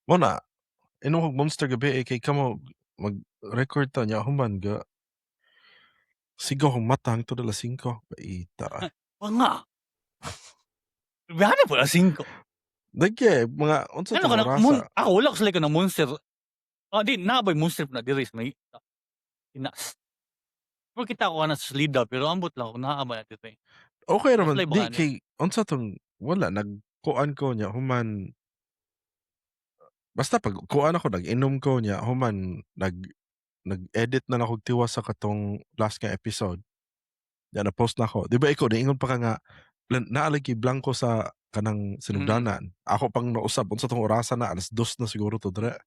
Mao na, inom kog Monster gabi eh, kay kamo mag-record ta nya human ga sigaw akong mata hangtod alas 5. Paita ah. Nga. Bihana po alas 5. Lagi mga unsa Ano tong ka na, orasa? Ako wala ko sila ka ng Monster. Ah, di na ba Monster na diri sa may Pinas. Pero kita ko na sa Slida pero ambot lang ako naa ba na diri. Okay raman Supply ba di ka kay unsa tong wala nagkuan ko nya human, basta pag kuan ako, nag-inom ko nya human nag-edit na nako tiwas sa katong last nga episode. Nya na post na ako. Di ba ikaw niingon pa ka nga naa lagi blanko sa kanang sinugdanan? Ako pang nausab unsa tong orasa na, alas 2 na siguro to dire.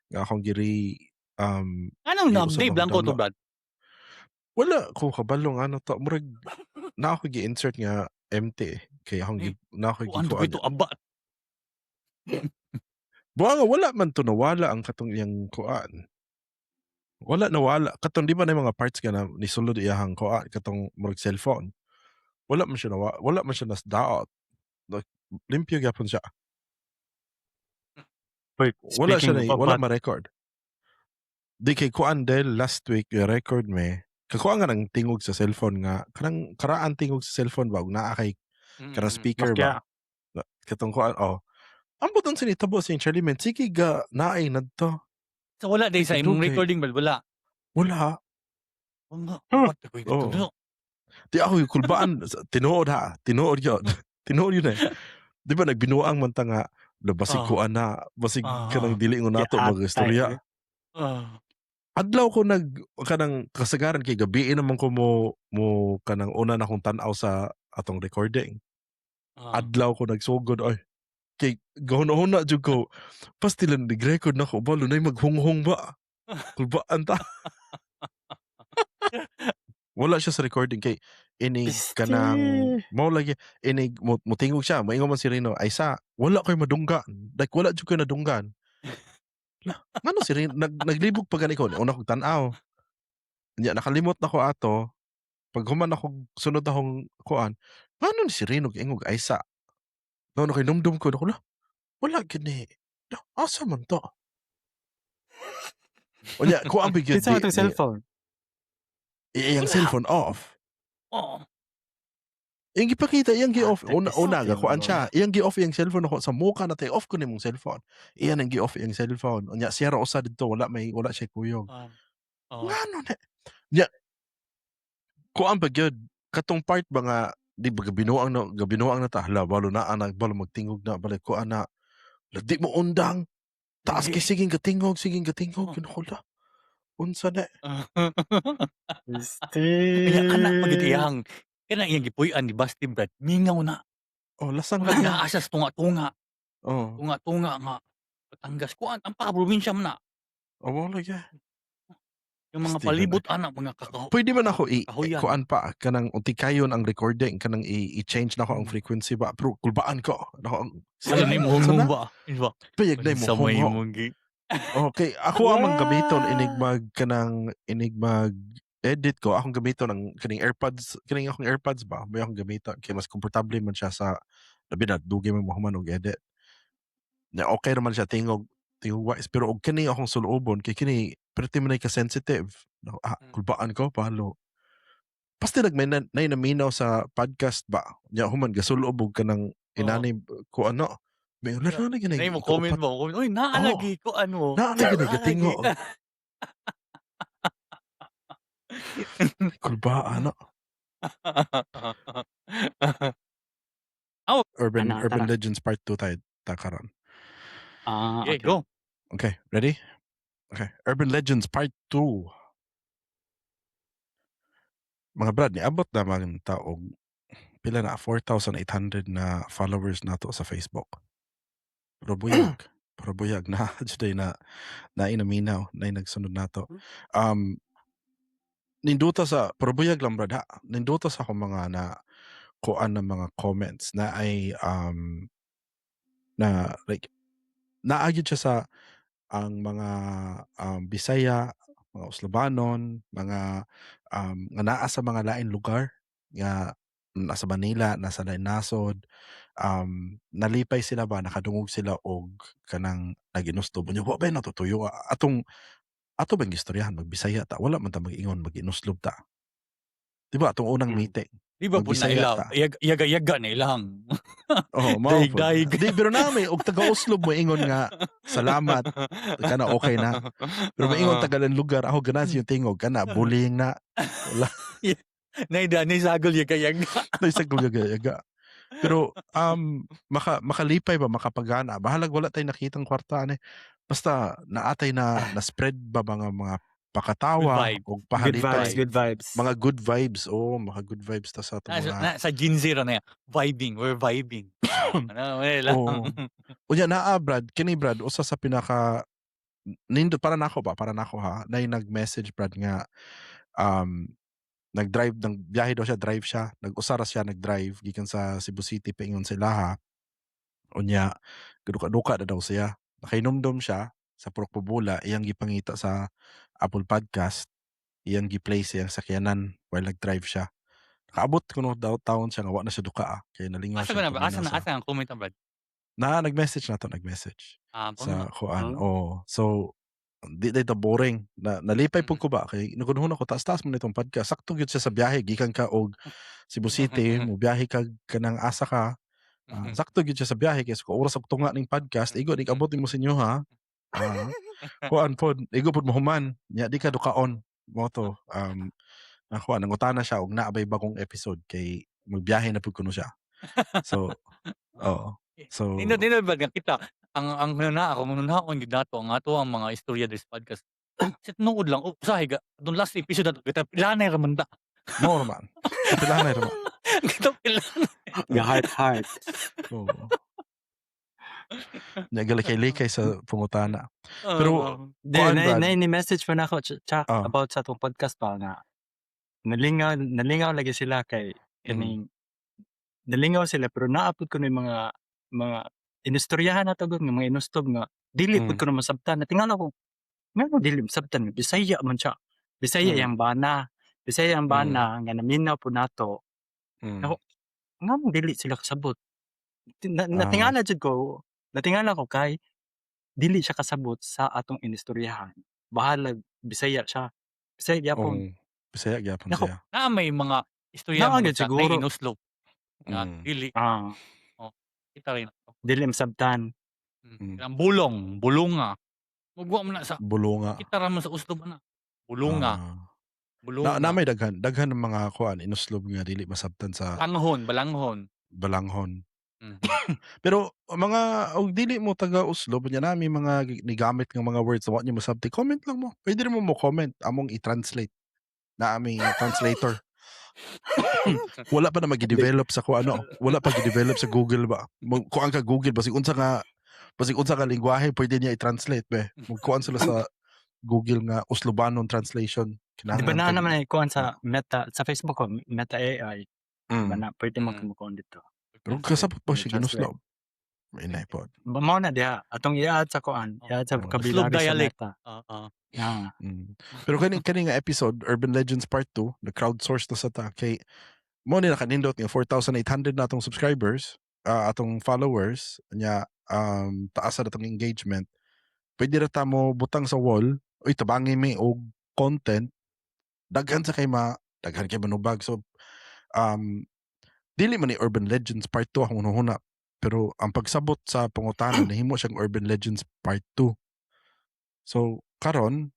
Nga akong giri Anong giusab na akong blanko to, download. Brad? Wala ko kabalo nga ano to, murag na ako gi-insert nga empty eh. Kay akong Eh, na ako Kuan gikuan. to aba. Buha nga wala man to nawala ang katong iyang kuan. Wala nawala katong, di ba, na mga parts nga na nisulod iyahang kuan, katong murag cellphone. Wala man siya nawa, wala man siya nasdaot. Like, limpyo gyapon siya. Wait, Wala siya speaking na, of wala that, ma-record. Di kay kuan del last week record me. Kakuan nga ng tingog sa cellphone nga kanang karaan tingog sa cellphone ba ug naa kay kanang speaker Nokia. Ba. Katong kuan, oh. Ambot unsa nitabo sa Charlie man, sige ga naay nadto. So wala day sa imong Dugay. Recording ba wala. Wala. Nga, what the Oh. oh. Di ako yung kulbaan tinuod ha, tinuod yun. Tinuod yun eh. Di ba nagbinuang man ta nga na basig kuan na, basig kanang dili ngo nato Giatay. mag istorya. Adlaw ko nag kanang kasagaran kay gabi naman ko mo kanang una na akong tan-aw sa atong recording. Adlaw ko nagsugod oy. Kay gahuna-huna jud ko. Pastilan nag-record na ko ba lunay maghunghong ba. Kulbaan ta. Wala siya sa recording kay inig Pisti. Kanang mao lagi inig mo motingog siya, moingon man si Rino ay sa wala koy madunggan, like wala jud koy nadunggan. La, ngano si Rino naglibog pa gani ko una kog tan-aw. Nya nakalimot na ko ato pag human ako sunod akong kuan, ngano ni si Rino giingog ay sa no no kay numdum ko la wala gini. La, asa man to? Unya kuan ba gyud Kinsa man tong cellphone? Iyang Wala. Cellphone off. Oo. Iyang gipakita, iyang gi-off. Una, una, Pisti gakuan mo. Siya. Iyang gi-off iyang cellphone ako. Sa muka na tayo, off ko nimong cellphone. Iyan ang gi-off iyang cellphone. Unya, siya ra usa didto, wala siya kuyog. Oo. Ngano na? Nya, kuan ba gyud, katong part ba nga, di ba gabinuang na ta, hala, balo na, anak, balo magtingog na, balik kuan na, la, di mo undang, taas kay sige gatingog, Oh. oh. Ko la. Unsa na? Pisti. Kaya kana pagid iyang kana iyang gipuy-an ni Basti, Brad, mingaw na. Oh, lasang ka niya. Naa siya sa tunga-tunga. Oh, Tunga-tunga nga Batangas kuan ang pa probinsya man na. Oh, wala lagi. Yung mga Pisti, palibot ana mga kakaw. Pwede man ako i Kahuyan. Kuan pa kanang utikayon ang recording, kanang i-change na ko ang frequency ba, pero kulbaan ko nako ang Ano ni mo Unsa na? ba? Di ba? Payag na mo Sa may hungo. mong gi- Okay, ako ang mang gamiton inig mag kanang inig mag edit ko, akong gamiton ang kaning AirPods, kaning akong AirPods ba, may akong gamiton kay mas komportable man siya sa labi na dugay man mo human og edit. Na okay naman siya tingog tingog wise, pero og kini akong sulubon kay kini perti man ka sensitive. No, ah, kulbaan ko palo. Basta nag may na, nay naminaw sa podcast ba. Nya human gasulob og kanang inani ko ano. May wala na gani. Nay mo comment mo, comment. Uy, naa Oh. lagi ko ano. Naa lagi nagatingo. Kulbaan no. Urban Ano, Urban tara. Legends Part 2 tayo ta karon. Ah, Okay, okay. go. Okay, ready? Okay, Urban Legends Part 2. Mga brad, niabot na man ta og pila na, 4,800 na followers nato sa Facebook. Pero buyag na juday na nainaminaw, na nagsunod nato. Ninduta sa pero buyag lang, brad ha. Ninduta sa akong mga na kuan ng mga comments na ay na like naa gyud siya sa ang mga Bisaya, mga Uslabanon, mga nga naa sa mga lain lugar nga nasa Manila, nasa lain nasod. Nalipay sila ba, nakadungog sila og kanang nag-inuslob, unya wa bay natutuyo atong ato bang gistoryahan, magbisaya ta, wala man ta mag-ingon mag-inuslob ta. Di ba atong unang meeting, Di ba pud na magbisaya ila ta. yaga-yaga na ilang Oh, mao pod. daig-daig. Di pero nami og taga-Oslob mo ingon nga salamat kana, okay na. Pero maingon tagalan lugar, ako ganahan sa tingog kana, bullying na. Wala. Nay da nay sagol yaga-yaga. Nay sagol yaga-yaga. Pero makalipay ba, makapagana. Bahalag wala tay nakitang kwarta ani. Basta naatay na na spread ba mga pakatawa Good vibes. og Good pahalipay. vibes, good vibes. Mga good vibes, oh, mga good vibes ta sa atong Na, mga na, sa Gen Z ra na yan. Vibing, we're vibing. Ano, wala lang. Oo. Unya naa, Brad, kini Brad, usa sa pinaka nindot para nako ba, para nako ha, nay nag-message, Brad, nga nag-drive ng biyahe daw siya, drive siya, nag-usa ra siya nag-drive gikan sa Cebu City paingon sa ilaha. Unya gaduka-duka na daw siya. Nakahinumdom siya sa Purok Pubula, iyang gipangita sa Apple Podcast, iyang gi-play sa iyang sakyanan while nag-drive siya. Nakaabot kuno daw taon siya nga wa na siya duka ah, kay nalingaw Asa siya ba na ba? Asa paminaw na sa asa ang comment ang, Brad? Na nag-message na to, nag-message Ah, sa puno. kuan. Oh. Oh. So di day ta boring. Na nalipay pud ko ba kay nagunhon ako, taas-taas man itong podcast. Sakto gyud siya sa biyahe gikan ka og Cebu City, mo biyahe ka kanang asa ka. Sakto gyud siya sa biyahe kay sa oras og tunga ning podcast, igo ning abot nimo sa inyo ha. Kuan pod, igo pod mohuman. Nya di ka dukaon. Mo to ako nangutana siya og naa bay bagong episode kay magbiyahe na pud kuno siya. So oo. So Nindot nindot ba nga kita ang hunahuna ako, hunahunaon gid nato ang ato ang mga istorya this podcast. Sa tinuod lang, oh, usahay ga dun last episode nato kita pilanay ra man ta. Mao ra man. Kapilanay ra man. Kita pilanay. Ga heart heart. Oo. Nagalikay-likay sa pangutana. Pero Di, kuan, na, Brad. na ni message pa na ako, Chak, about sa atong podcast pa nga. Nalingaw lagi sila kay kaning nalingaw sila, pero naapod ko na yung mga inistoryahan nato gud nga mga inustob nga dili pud ko na masabtan. Natingala ko ngano dili masabtan, Bisaya man siya. Bisaya yang bana. Bisaya ang bana nga naminaw pud nato. Ako ngano dili sila kasabot? Natingala jud ko, natingala ko kay dili siya kasabot sa atong inistoryahan. Bahalag Bisaya siya. Bisaya gyapon. Oo. Bisaya gyapon Nako. siya. Na may mga istorya Naa mo gyud sa siguro. na inuslop nga dili oh, kita rin. Dili masabtan. Ang bulong, bulunga. Mugwa man na sa Bulunga. Kita ra man sa uslob ana. Bulunga. Bulunga. Na may daghan ng mga kuan inuslob nga dili masabtan sa Balanghon, balanghon. Balanghon. Pero mga og dili mo taga Oslob nya nami mga nigamit nga mga words na wa niyo masabti, comment lang mo. Pwede rin mo comment, among i-translate. Na aming translator. Wala pa na magi-develop sa kuan ano, wala pa gi-develop sa Google ba. Kuan ka Google basig unsa ka lingwahe pwede niya i-translate be. Magkuan sila sa Google nga Oslobanon translation. Di ba Kinahanglan na tag naman ay kuan sa Meta, sa Facebook ko, Meta AI. Ba na pwede mo kumukuan dito. Pero kasabot ba siya Translate. ginuslob? Inay pod. Ba mao na diha atong i-add sa kuan, Oh. i-add sa Oh. vocabulary Oslob sa dialect. Meta. Ah. Pero kani nga episode Urban Legends Part 2, na crowdsource na sa ta kay mo ni nakanindot nga 4,800 na atong subscribers, atong followers nya, taas na atong engagement. Pwede ra ta mo butang sa wall, uy, tabangi mi og content, daghan kay manubag. So dili man ni Urban Legends Part 2 akong hunahuna, pero ang pagsabot sa pangutana nahimo siyang Urban Legends Part 2. So karon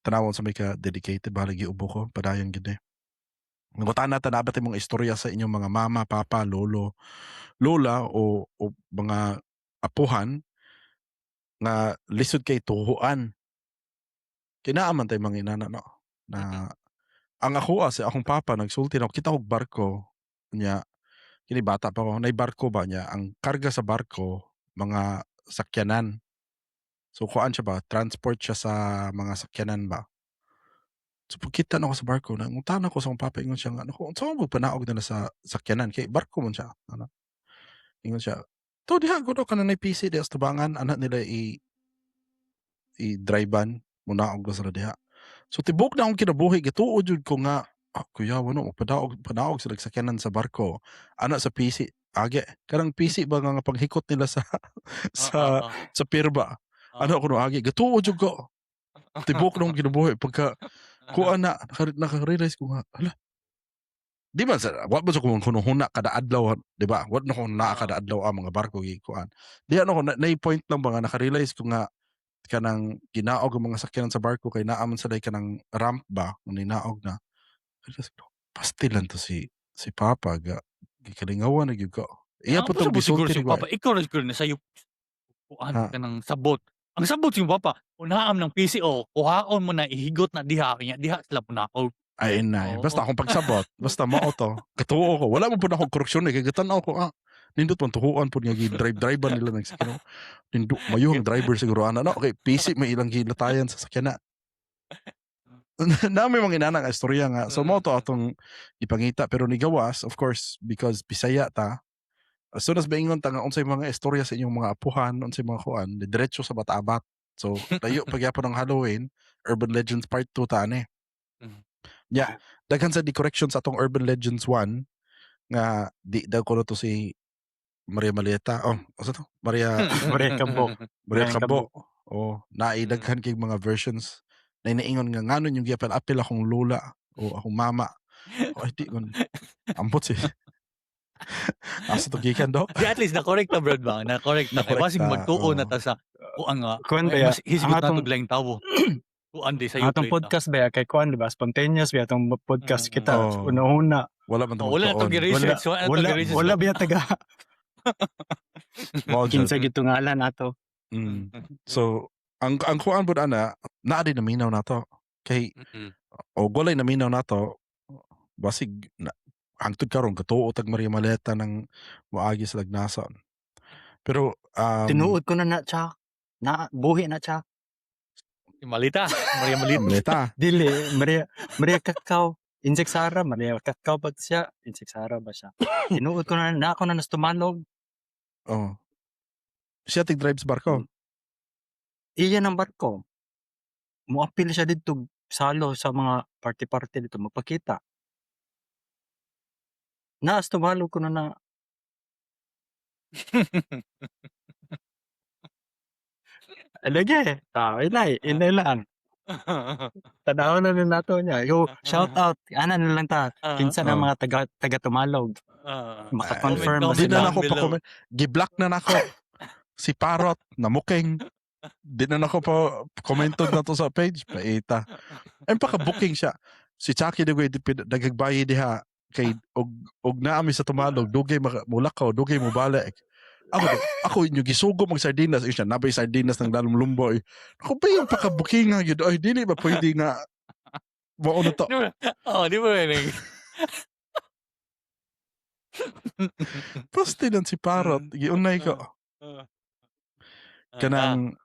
tanawon sa may ka dedicated, bahalag giubo ko, padayon gid eh. Nangutana ta naa ba tay mga istorya sa inyong mga mama, papa, lolo, lola o mga apuhan nga lisod kay tuhuan. Kay naa man tay mga inana no na ang ako sa akong papa nagsulti na kita og barko nya, kini bata pa ko, nay barko ba niya, ang karga sa barko mga sakyanan. So kuan siya ba, transport siya sa mga sakyanan ba. So pagkita na ako sa barko, nangutana ko sa akong papa, ingon siya nga, "Naku, unsa man panaog nila sa sakyanan kay barko man siya," ana. Ingon siya, "To diha gud kana nay PC diha sa tubangan, ana nila i-drivean, munaog na sila diha." So tibok na akong kinabuhi gituo jud ko nga Ah, kuyawa no, padaog padaog sila sakyanan sa barko. Ana sa PC, age kanang PC ba nga paghikot nila sa sa sa pier ba. Ano kuno agi gatuo jud ko. Tibok nung kinabuhi pagka kuan na naka-realize ko nga, hala. Di ba sa wa ba sa kung kuno huna kada adlaw, di ba? Wa na ko naa kada adlaw ang mga barko gi kuan. Di ano ko na, na point lang ba nga naka-realize ko nga kanang ginaog ang mga sakyanan sa barko kay naa man sila kanang ramp ba kung ninaog na. Pastilan to si Papa ga gikalingawan na gyud ko. Iya Ang po tong possible siguro gisulti si ni ba. Papa, ikaw ra siguro na sayo kuan Ha? Kanang sabot. Ang sabot si Papa, unaam ng PCO, kuhaon mo na, ihigot na diha kanya diha sila munaog. Ay inay, Oo. basta akong pagsabot, basta mao to. Katuo ko, wala mo pud akong koreksyon eh, kay gatan-aw ko ah. Nindot man tuhuan pud nga gi-drive drive nila ng sakyanan. Nindot mayo ang driver siguro ana no. Okay, PC may ilang gilatayan sa sakyanan. Na may mga inana nga istorya nga. So mao to atong ipangita, pero ni gawas, of course, because Bisaya ta. As soon as maingon ta nga unsay mga istorya sa inyong mga apuhan, unsay mga kuan, diretso sa batabat. So layo pagyapon ang Halloween, Urban Legends Part 2 ta ani. Yeah, daghan sa di correction sa atong Urban Legends 1 nga di daw kuno to si Maria Maleta. Oh, asa to? Maria Maria Cabo. Maria Maria Cabo. Oh, naay daghan kay mga versions na inaingon nga nganon yung giapil-apil akong lola o akong mama. O ay di man ambot si Asa to gikan do? Di at least na-correct na, bro, ba? Na-correct na. Kay Na-correct basig ta, magtuo na oo. ta sa kuan nga. Kuan Ay, ba mas hisgot ang na atong to laing tawo. Kuan di sa ang atong podcast ba kay kuan, di ba, spontaneous ba atong podcast kita? Oo. Una-una. Wala man to Oh, wala na to magtuon. gi-research, wala na to Wala gi-research. wala biya taga Mao jud. kinsa gitungalan ato. So ang kuan pud ana, naa din naminaw nato. Kay o walay naminaw nato, basig na, hangtod karon katuo tag Maria Maleta ng moagi sa lagnason. Pero Tinuod ko na na tsa. Na buhi na tsa. Malita, Maria Malita. Maleta. Dili Maria Maria Kakao. Insect Sara, Maria Kakao ba siya? Insect Sara ba siya? Tinuod ko na na ako na nas tumalog. Oh. Siya tig drive sa barko. Iya ng barko. Moapil siya didto salo sa mga party-party dito magpakita. Naas tumalog ko na na. Lagi, ah, inay, inay lang. Tanaw na rin nato niya. Yo, shout out. Ana na lang ta. Kinsa na mga taga taga Tumalog. Maka-confirm ba Di sila? na nako pa Below. comment. Gi-block na nako. Si Parrot na muking. Di na nako pa commented na to sa page. Paita. Ay paka-booking siya. Si Chucky dugay nagagbayi diha kay og naami sa Tumalog dugay mulakaw, dugay mo balik. Ako inyo gisugo mag sardinas siya nabay sardinas ng lalom lumboy. Ako ba yung paka-booking nga gyud, ay dili ba pwede nga mao na to. Di ba? Oh, di ba yun? Poste lang si Parrot, giunay ko. Kanang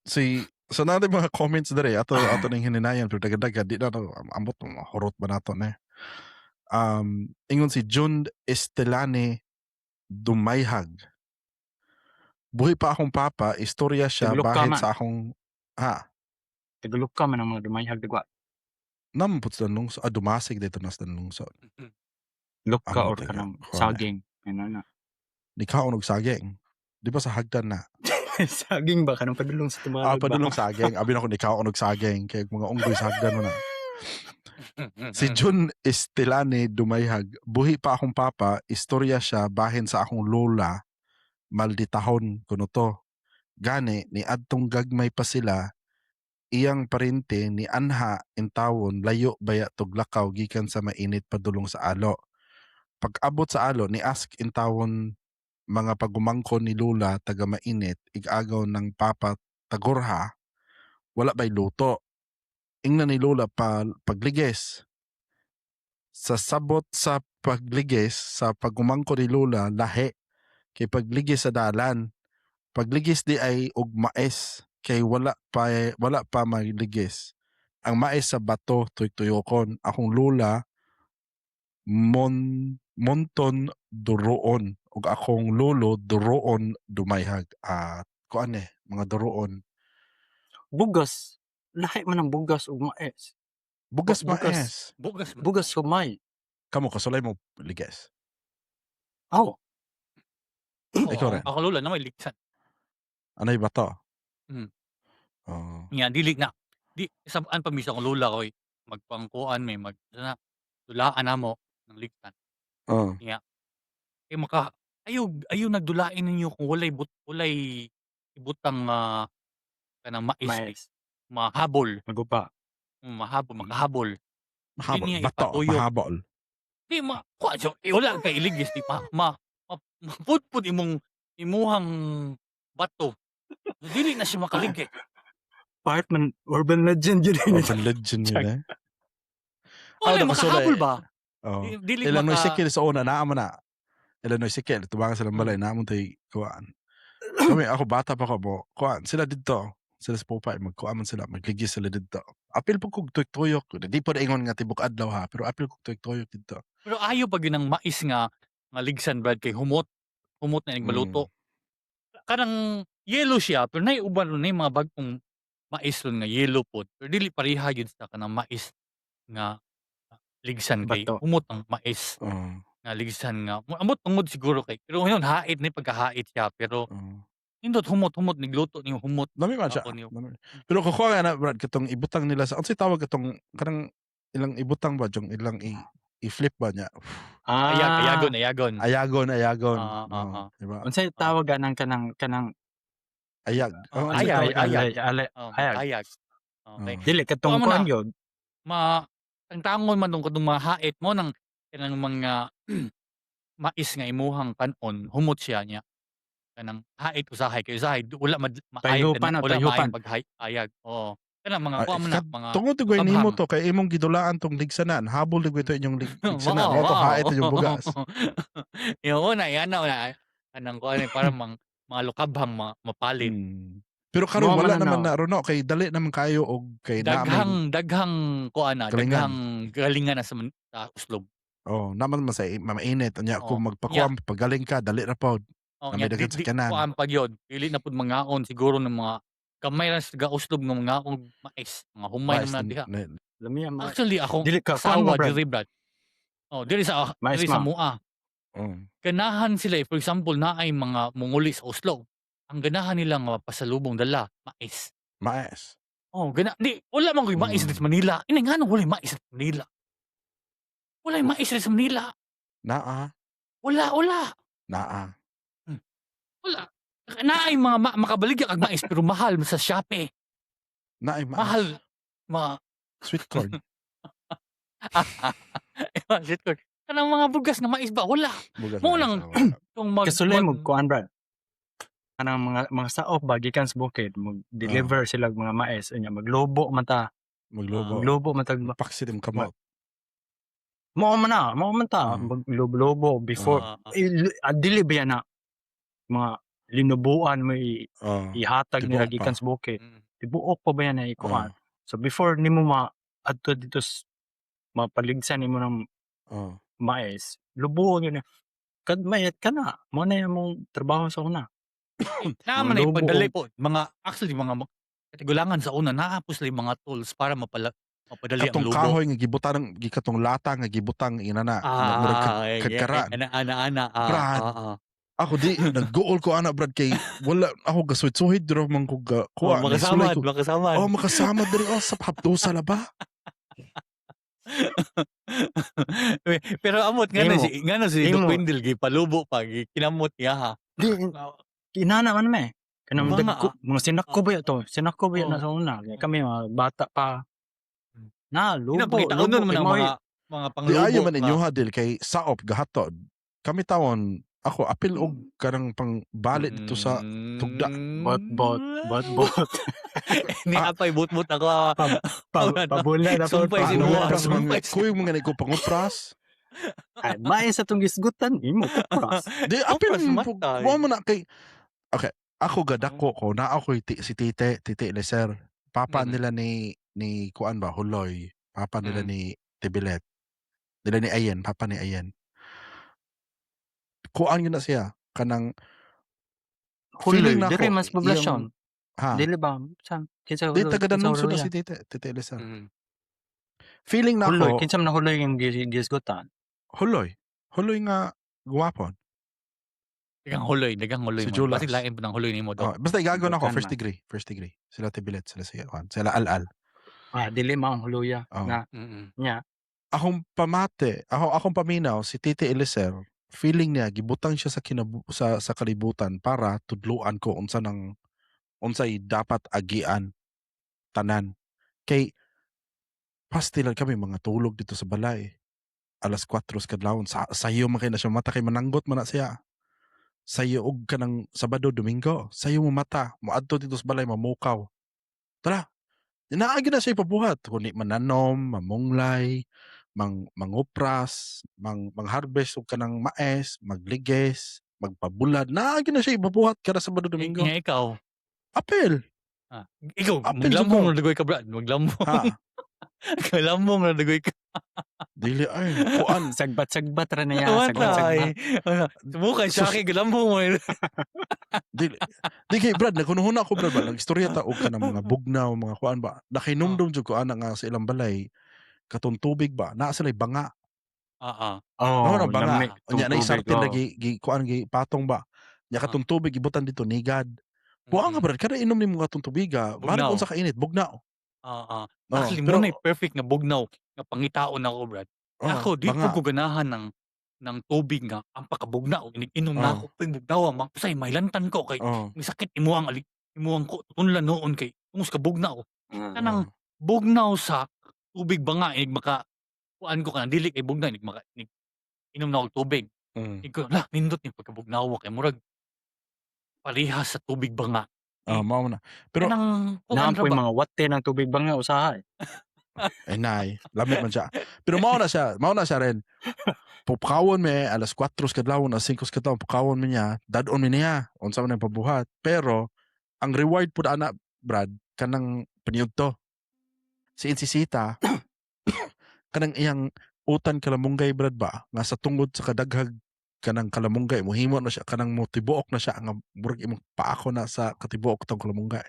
si so natin mga comments dere ato ning hininayan, pero dagadaga di na to ambot mo hurot ba nato ne. Ingon si June Estelane Dumayhag, "Buhi pa akong papa, istorya siya Tagalog ka bahin man. sa akong," ha? Tagalog ka man ang mga Dumayhag dagwa. Nampot sa lungsod, ah, Dumasig dito na sa lungsod. Lukka Ano or taga kanang kuan eh. saging. Ano na. Di kaon og saging, di ba sa hagdan na? Saging ba kanang padulong sa Tumalog Ah, ba? padulong saging. Abi na ko ni kaon og saging kay mga unggoy sa hagdan mo na. Si Jun Estelane Dumayhag, "Buhi pa akong papa, istorya siya bahin sa akong lola, malditahon kuno to. Gani, ni adtong gagmay pa sila, iyang parente ni anha intawon layo baya tuglakaw gikan sa Mainit padulong sa Alo. Pag-abot sa Alo, ni ask intawon mga pagumangkon ni Lola taga Mainit, igagaw ng papa tagorha, wala bay luto. Ingnan ni Lola pa pagligis. Sa sabot sa pagligis sa pagumangko ni Lola lahi kay pagligis sa dalan. Pagligis di ay og mais kay wala pa magligis. Ang mais sa bato tuyok-tuyokon. Akong lola mon Monton Duroon ug akong lolo Duroon Dumayhag." At kuan eh, mga Duroon. Bugas. Lahi man ang bugas ug mais. Bugas Bugas. mais. Bugas man. Bugas humay. Kamo kasulay mo liges. Aw. Oo, Ikaw rin. ako lola na may ligsan. Anay ba to? Mm. Oh. Nga dili na di sabaan pa misa akong lola ko magpangkuan may mag na dulaan namo ng ligsan. Oh. Nga kay maka ayo ayo nagdulain ninyo kung walay ibutang kanang mais kay Mais. mahabol. Maguba. Mahabol, makahabol. Di Mahabol. niya Bato, ipatuyo. mahabol. Di ma kuan so, eh, wala kay iligis di pa ma, ma mapudpud imong imuhang bato. Dili na siya makaligid. Part man urban legend yun. Urban legend yun eh. Wala Ah, nakasulay. makahabol ba? Oh. Di, dili Ilan maka sikil sa una naa man na. Ilan sikil tubangan silang balay naa mo tay kuan. Kami ako bata pa ko mo kuan sila didto. Sila sa Popeye magkuan man sila, magligis sila didto. Apil po kog tuyok-tuyok. Di po ingon nga tibok adlaw ha, pero apil kog tuyok-tuyok didto. Pero ayo pa gyud ang mais nga nga ligsan, Brad, kay humot. Humot na nagmaluto. Kanang yellow siya pero nay uban ron nay mga bag-ong mais ron nga yellow pod. Pero dili pareha gyud sa kanang mais nga ligsan kay Bato. humot ang mais nga ligsan nga amot tungod siguro kay pero yun hait ni pagkahait siya pero nindot humot humot nigluto niyo humot Lami man siya. Ako niyo. Lami. Pero kukuha nga na Brad katong ibutang nila sa unsay tawag katong kanang ilang ibutang ba jong ilang i-flip ba niya. Ah. Ayag, ayagon, ayagon. Ayagon, ayagon. Ah, Oh, ah. diba? Unsay tawag anang kanang kanang Ayag. Oh, unsay Ayag, tawag? ayag. Alay, alay, Oh, ayag. ayag. Okay. Oh. Dili katong Kuha mo kuan na. yun. Ma tangtangon man dong katong mga hait mo nang kanang mga mais nga imuhang kanon humot siya niya. Kanang hait usahay kay usahay wala mad maayag Tayupan na, wala tayupan. maayag pag-ayag. Oo. Kanang mga Ah, kuha mo na mga Tungod to nimo kabhang. to kay imong gidulaan tong ligsanan, habol to ito inyong ligsanan. Mao, Mo to mao. hait inyong bugas. Yo na yan na na kanang kuan eh, parang mga lukabhang mapalit. Pero karon Mao wala man na naman na. na ron no, kay dali naman kayo og kay na may Daghang daghang kuan na, Galingan. daghang galingan na sa Oslob. Oh, naman man sa mainit unya Oh, kung magpakuam pagaling ka dali ra pod. Oh, Na may nya, daghan di, sa kanan. kuan pa gyud. Dili na pud mangaon siguro ng mga gamay ra sa taga-Oslob nga mangaon mais, mga humay Mais naman na diha. Lami ang mais. Actually akong Dili ka kuan mo asawa Brad. diri, Brad. Oh, diri sa Mais diri sa ma. Mua. Ganahan sila eh. For example, naay mga monguli sa Oslo. Ang ganahan nila nga pasalubong dala, mais. Mais. Oh, gana di wala man koy mais diri sa Manila. Ina ngano walay mais sa Manila? Walay mais diri sa Manila. Naa. Wala, wala. Naa. Wala. Naay mga makabaligya kag mais pero mahal sa Shopee. Naay mais. Mahal ma Sweet corn. Shit corn. Kanang mga bugas nga mais ba wala. Bugas Mo mais, nang ah, wala. Kung mag, Kasulay mo kuan Brad. Kanang mga saop ba gikan sa bukid mag deliver sila og mga mais unya maglobo man ta. Maglobo. Maglobo man tag Paksit im kamot. Mao man na, mao man ta maglobo-lobo before dili ba yan na mga linubuan mo ihatag nila Tibuok pa. gikan sa bukid. Tibuok pa ba yan na ikuan? So before nimo ma adto dito mapaligsan nimo ng mais, lubuon yun na. Kad mayat ka na, mo na yung mong trabaho sa una. Naa man ay Lobo pagdali po. Mga actually mga katigulangan sa una naa po sila yung mga tools para mapadali ang Katong lubo. kahoy nga gibutan ng gikatong lata nga gibutang inana. Murag kadkaraan. Ana ana ana ah, Brad. ah. Ako di nagguol ko ana Brad kay wala ako gasuhid-suhid dira man ko ga Oh, kuha. Nisulay makasamad, ko. makasamad. Oh, makasamad diri oh sa hapdosa la ba? Pero amot nga na Imo. si nga na si Imo. Doc Wendell gipalubo pa gikinamot niya ha. Di, inana man me. Kanang Mga, dagko, mga sinako ba to? Sinako ba Oh. na sa una? Kaya kami mga bata pa. Na, lubo, Pinapakita ko lubo. nun man ang Kay mga Di panglubo. ayo man nga. inyo ha dil kay saop gahatod. Kami tawon ako apil og kanang pang balik dito sa tugda. Bot, bot, bot, bot. Ni apay bot-bot ako. Ah. Pabula na po. Sumpay si Noah. Pabula. Pangupras man Sumpay. kuy mga ni ko pangupras. Ay, mais sa tong gisgutan. Imo, kupras. Di apil Kupras mo matay. mo na kay Okay, ako gadako ko na ako si Tite, Tite Leser. Papa nila ni kuan ba Huloy, papa nila ni Tibilet. Nila ni Ayen, papa ni Ayen. Kuan yun na siya kanang Huloy, feeling na diri ko, mas poblasyon. Ha. Dili ba? Sa kinsa Di Huloy? taga Kinsa Danungsod na Huloy, si Tite, Tite Leser. Feeling na Huloy, ako kinsa man ang huloy yung gisgutan? Huloy. Huloy nga guwapon. Daghang huloy, daghang huloy Si mo. Julas. Basig lain pa ng huloy nimo Oh, do. basta igagon ako Dukan first man. degree, first degree. Sila Tibilet, sila si kuan, sila Al-Al. Ah, dili mao ang huluya Oh. na nya. Akong pamate, akong paminaw si Titi Elicer, feeling niya gibutang siya sa kinabu, sa kalibutan para tudluan ko unsa nang unsay dapat agian tanan. Kay pastilan kami mga tulog dito sa balay. Alas 4 sa kadlawon sa sayo man kay na siya mata kay mananggot man na siya. Sayo og kanang Sabado, Domingo, sayo mo mata, moadto dito sa balay mamukaw. Tara. Naa gyud na siya ipabuhat kundi mananom, mamunglay, mangupras, mangharvest og kanang maes, magliges, magpabulad. Naa gyud na siya ipabuhat kada Sabado, Domingo. Nga ikaw. Apel. Ah, ikaw Apel jud maglambong ko. ra dugoy ka, Brad, maglambong. Ha? Maglambong ra dugoy ka. Dili ay kuan. Sagbat-sagbat ra niya, What sagbat-sagbat. ay. Sumukay siya Sus- kay galambong mo. Dili di kay Brad, naghunuhuna ko, Brad, ba nagstorya ta og kanang mga bugnaw, mga kuan ba. Nakahinumdum jud ko ana nga sa ilang balay katong tubig ba, naa sila'y banga. Oh, Mao na banga. lami tong Unya na tubig, sarten oh. lagi gi kuan gi patong ba. Nya katong tubig gibutan dito nigad. Buang nga, Brad, kada inom nimo katong tubiga, Bugnaw. mahal unsa kainit, bugnaw. Oo. Oh, Actually, pero mo na perfect nga bugnaw nga pangitaon ako, Brad. Oh, Ako di banga. po ko ganahan ng tubig nga ang pakabugnaw inig-inom na ako ping bugnaw ma usay mahilantan ko kay may sakit imuang ali imuang ko tunlan noon kay tungos ka bugnaw. Kanang bugnaw sa tubig ba nga inig maka kuan ko kanang dili kay bugnaw inig maka inig, inom na og tubig. Inig ko lah nindot ni pagkabugnaw kay murag parehas sa tubig ba nga. Oh, mao na. Pero Kanang kuan Naa ra po'y ba? mga wate ng tubig banga usahay. Ay nay, lami man siya. Pero mao na siya rin. Pupakawon me alas 4 sa kadlawon, alas 5 sa kadlawon, pukawon me niya, dad-on me niya, unsa man ang pabuhat. Pero ang reward pud ana, Brad, kanang paniudto. Si Insisita kanang iyang utan kalamunggay, Brad, ba nga sa tungod sa kadaghag kanang kalamunggay mohimo na siya kanang motibuok na siya nga murag imong paako na sa katibuok tong kalamunggay.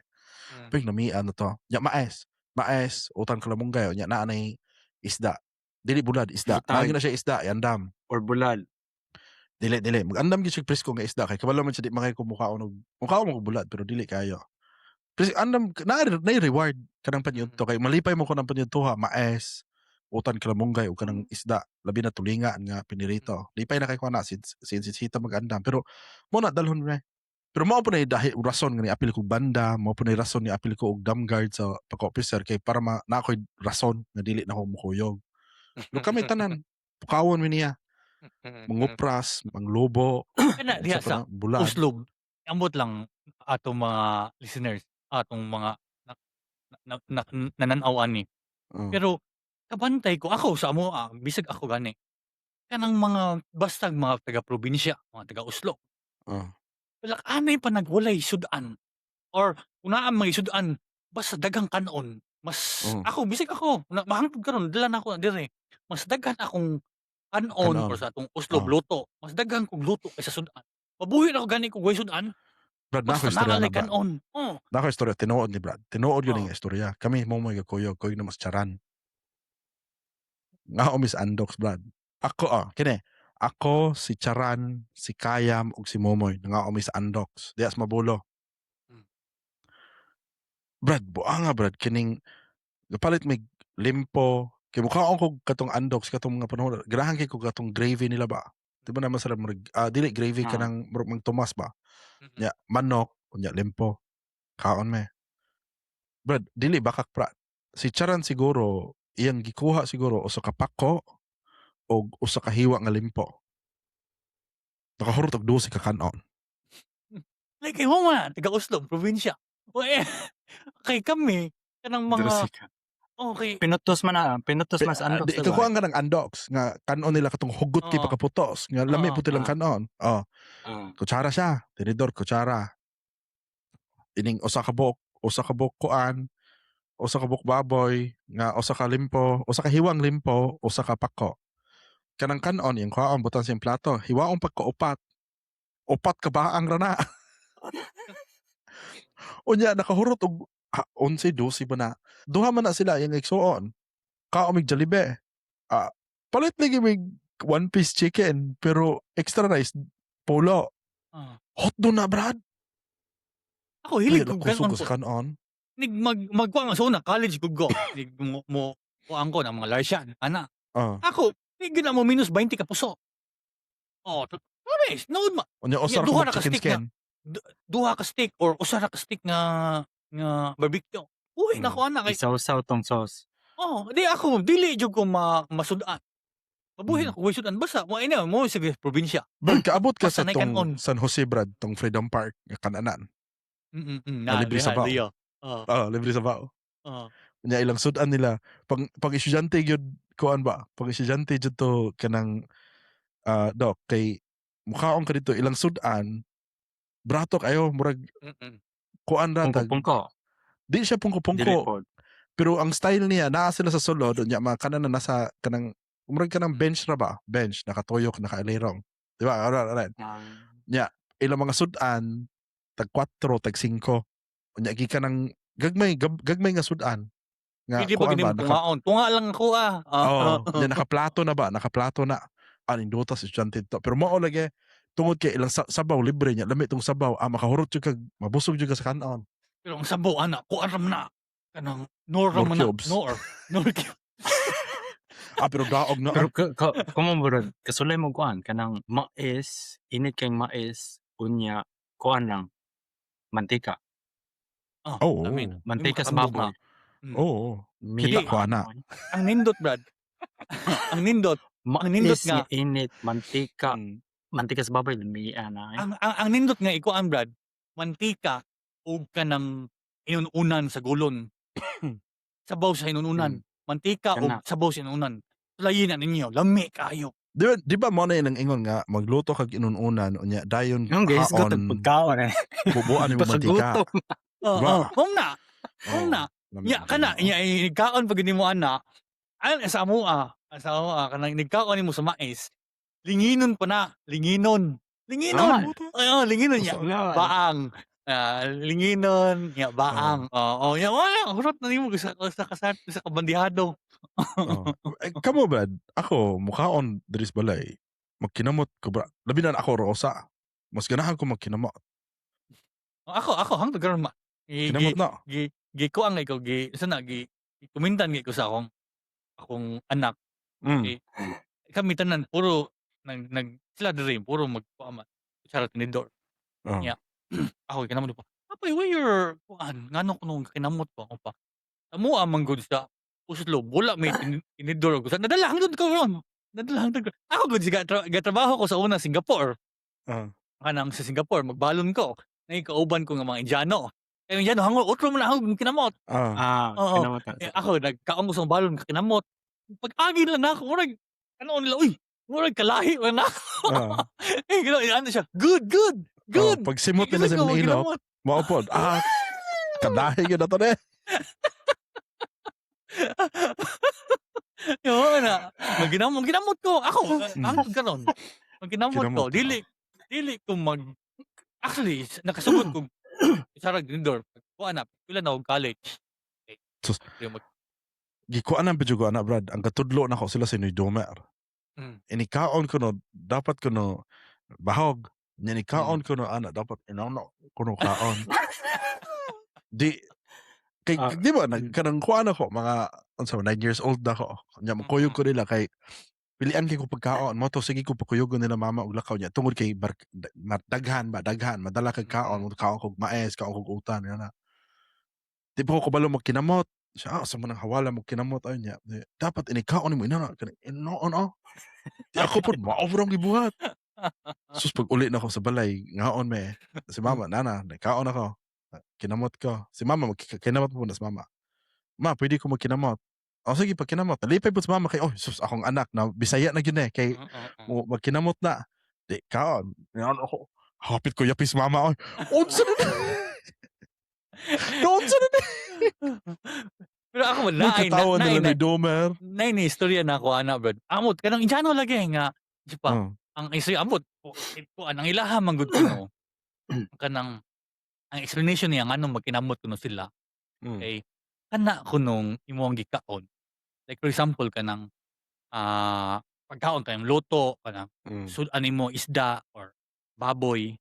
Pig namian na to. Nya maes, maes, utan kalamunggay nya naa nay isda. Dili bulad, isda. Butag. Naa na siya isda, yandam. Or bulad. Dili, dili. Mag-andam gyud siya presko nga isda kay kabalo man siya di makay kumukaon og mukaon mo og bulad pero dili kayo. Pero andam na na reward kanang panyudto kay malipay mo ko ng panyudto ha, maes, utan kalamunggay ug kanang isda, labi na tulingan nga pinirito. Lipay na kay ko na si si si mag-andam pero mo na dalhon me. Pero mao po na dahil rason nga ni-apil ko banda, mao po na rason ni apil ko og dam guard sa pagka-officer kay para ma, na ako'y rason nga dili na ako mukuyog. Pero kami tanan, pukawon mi niya, mangupras, manglubo, Kana diha unsa pa sa na, bulad. Oslob. Ambot lang atong mga listeners, atong mga na nananaw ani. Pero kabantay ko ako sa amo ah, bisag ako gani. Kanang mga bastag mga taga-probinsya, mga taga Oslo. Wala anay pa nagwalay sudan or kung naa may sudan basta daghang kanon. Mas ako bisag ako na mahangtod karon dala na ako dire. Mas daghan akong kanon Kanon. or sa atong Oslob luto. Mas daghan kog luto kaysa sudan. Mabuhi na ako gani kog way sudan. Brad, na ako Basta istorya naa na, lay Brad. kanon. Oh. Na ako istorya, tinuod ni Brad. Tinuod yun ang istorya. Kami mo mo gakuyog, kuyog na mas charan. Nga o Miss Andox, Brad. Ako, ah, kini. Ako, si Charan, si Kayam, ug si Momoy. Nga o Miss Andox. Dias mabulo. Brad, buanga, Brad. Kining, gapalit may limpo. Kay mukhaon ko katong Andox, katong mga panahon. Ganahan kay ko katong gravy nila ba? Di ba naman sila murag, dili gravy kanang murag mang Tomas ba? Nya manok, unya limpo. Kaon me. Brad, dili bakak, Brad. Si Charan siguro iyang gikuha siguro usa ka pako og usa ka hiwa nga limpo. Nakahurot og 12 ka kanon. Like kay mo man, taga Oslob, probinsya. O eh, kay kami kanang mga Dose ka. Okay. Pinutos man na, pinutos man sa Andox. Di, Diba? kakuha nga ng Andox nga kanon nila katong hugot kay pagkaputos nga lami pud ilang kanon. Oh, kutsara siya, tinidor kutsara. Ining usa ka buok, usa ka buok kuan, usa ka buok baboy, nga usa ka limpo, usa ka hiwang limpo, usa ka pako. Kanang kanon iyang kuhaon butan sa iyang plato, hiwaon pagka upat. Upat ka baang ra na. Unya nakahurot og 11, 12 ba na. Duha man na sila iyang igsuon. Kaon mig Jollibee. Ah, palit lagi mig one piece chicken pero extra rice pulo. Hotdog na, Brad. Ako hilig Ay, kog kusog kanon ko sa kanon. Nig mag magkuan sa una college gud ko. Nig mo kuan ko ng mga Larshan, ana. Ako, di gyud na mo minus 20 ka puso. Oh, promise, nood ma. Unya usa Yeah, ra duha ka na ka chicken stick na. skin. Duha ka steak or usa ra ka steak nga barbecue. Uy, nako ana kay Isaw-saw tong sauce. Oh, di ako dili jud ko masud-an. Mabuhi na ko sudan basta mo ina mo sa probinsya. Brad, kaabot ka Basta sa nay tong kanon. San Jose, Brad, tong Freedom Park nga kananan. Na Na libre diha, sabaw. diha. Oh, Ah, libre sabaw. Nya ilang sudan nila pang estudyante gyud kuan ba? Pang estudyante jud to kanang dok kay mukhaon ka dito ilang sudan brato kayo, murag kuan ra tag Pungko-pungko. Di siya Dili pungko-pungko pod. Pero ang style niya, naa sila sa sulod, unya mga kanan na nasa kanang murag kanang bench ra ba, bench nakatuyok, nakailerong, di ba? Ara ara ilang mga sudan tag 4, tag 5, unya gikan ng gagmay gagmay nga sudan nga Pwede ba kuan gini ba mo tungaon? Tunga lang ako ah. Oo, nya nakaplato na ba, nakaplato na. Aning duta sa estudyante to. Pero mao lagi tungod kay ilang sabaw libre niya, lami tong sabaw, makahurot jud kag mabusog jud ka sa kanon. Pero ang sabaw ana, kuan ra man na. Kanang nor ra Nor man na. cubes. Nor. Nor cubes. Ah, pero daog na. Pero kumo bro, kasulay mo kuan kanang mais, init kay mais, unya kuan lang mantika. Ah, Oo. I mean, Mantika sa makatambok baboy. na. Oo. Mi Kita ko ana. Ang nindot, Brad. Ang nindot. Mais Ang nindot nga init, mantika, mantika sa baboy mi ana eh. Ang nindot nga ikuan, Brad. Mantika ug kanang inununan sa gulon. Sabaw sa inununan. Mantika ug Kana. sabaw sa inununan. Sulayin na ninyo, lami kaayo. Di ba mo na ilang ingon nga magluto kag inununan, unya dayon Yung guys, haon gutog pagkaon eh. bubuan nimo mantika. Pagkagutom. Oo, Ba? oh, na. Mao na. Lami Nya ang kana kanon. nya nigkaon pag nimo ana. Ay sa amoa kanang nigkaon nimo sa mais. Linginon pa na, linginon. Linginon. Ah. Ay, oh, linginon niya. Nga, Baang. Ah, linginon, nya baang. Oo, oh, nya wala hurot na nimo sa kabandihado. Oo. Eh, kamo Brad, ako mukaon diri sa balay. Magkinamot ko, bra. Labi na ako rosa. Mas ganahan ko magkinamot. Ako hangtod karon ma gi, gi, Kinamot na. gi kuan ko gi sa na gi kumintan gi ko sa akong anak. Eh, kami tanan puro nag nag sila diri puro magkuan man. Kutsara, tinidor. Yeah. Ako kinamot pa. "Apay, why your kuan ngano kuno kinamot ko?" Ako pa. Amo man gud sa Oslo, wala may tinidor ko. Nadala hangtod ko ron. Nadala hangtod ko. Ako gud siga gatrabaho ko sa una Singapore. Kanang sa Singapore magbalon ko. Nay kauban ko nga mga Indiano. Kay Indiano hangol otro man ako kinamot. Ah, Oo. kinamot na. Eh, ako nagkaon ko sa balon kinamot. Pag-agi lang nako murag ano nila, uy, murag kalahi man nako. Eh, gino, ano siya, "Good, good, good." Oh, pag simot nila Kasi sa ko, mga ilok, kinamot. mao pod. Ah, kadahi gyud na to ne. Yo na. Magginamot, ginamot ko. Ako, hangtod karon. Magginamot ko. Kinamot ka. Dili ko mag actually nakasugod ko sa tinidor. Kuan na, pila na og college. Okay. Sus. Di Gikuan ang bidyo ko ana, Brad. Ang katudlo nako sila si Noy Domer. Inikaon ko no, dapat ko no bahog. Nya nikaon ko no ana, dapat inano ko no kaon. Di kay di ba nag kanang kuan ako mga unsa ba, 9 years old na ako. Nya mokuyog ko nila kay pilian kay ko pagkaon mo to, sige ko pakuyog nila mama og lakaw niya tungod kay daghan ba, daghan madala kag kaon mo, kaon kog mais, kaon kog utan na. Di pa ko kabalo magkinamot siya. Ah, sa man ang hawala mo kinamot ay niya. Di, dapat inikaon nimo inana kanang inoon oh. Di ako pod mao ang gibuhat. Sus, pag uli na ako sa balay, ngaon me si mama, nana nagkaon ako, kinamot ko si mama, kinamot po na si mama. "Ma, pwede ko magkinamot?" "Oh, sige, pag kinamot." Nalipay po si mama kay, oh sus, akong anak na Bisaya na gyud eh kay mo magkinamot na. Di kaon ngaon ako, hapit ko yapis mama oy. Unsa na ni? Unsa na ni? Pero ako wala ay na Katawa na nila na ni Domer. Na ni istorya na ako ana, Brad. Amot kanang Indiano lagi nga di pa ang istorya amot ko ang ilaha man gud kuno. Kanang ang explanation niya nganong magkinamot kuno sila kay kana kunong imong gikaon. Like for example kanang pagkaon tayong luto kanang sud-an nimo isda or baboy.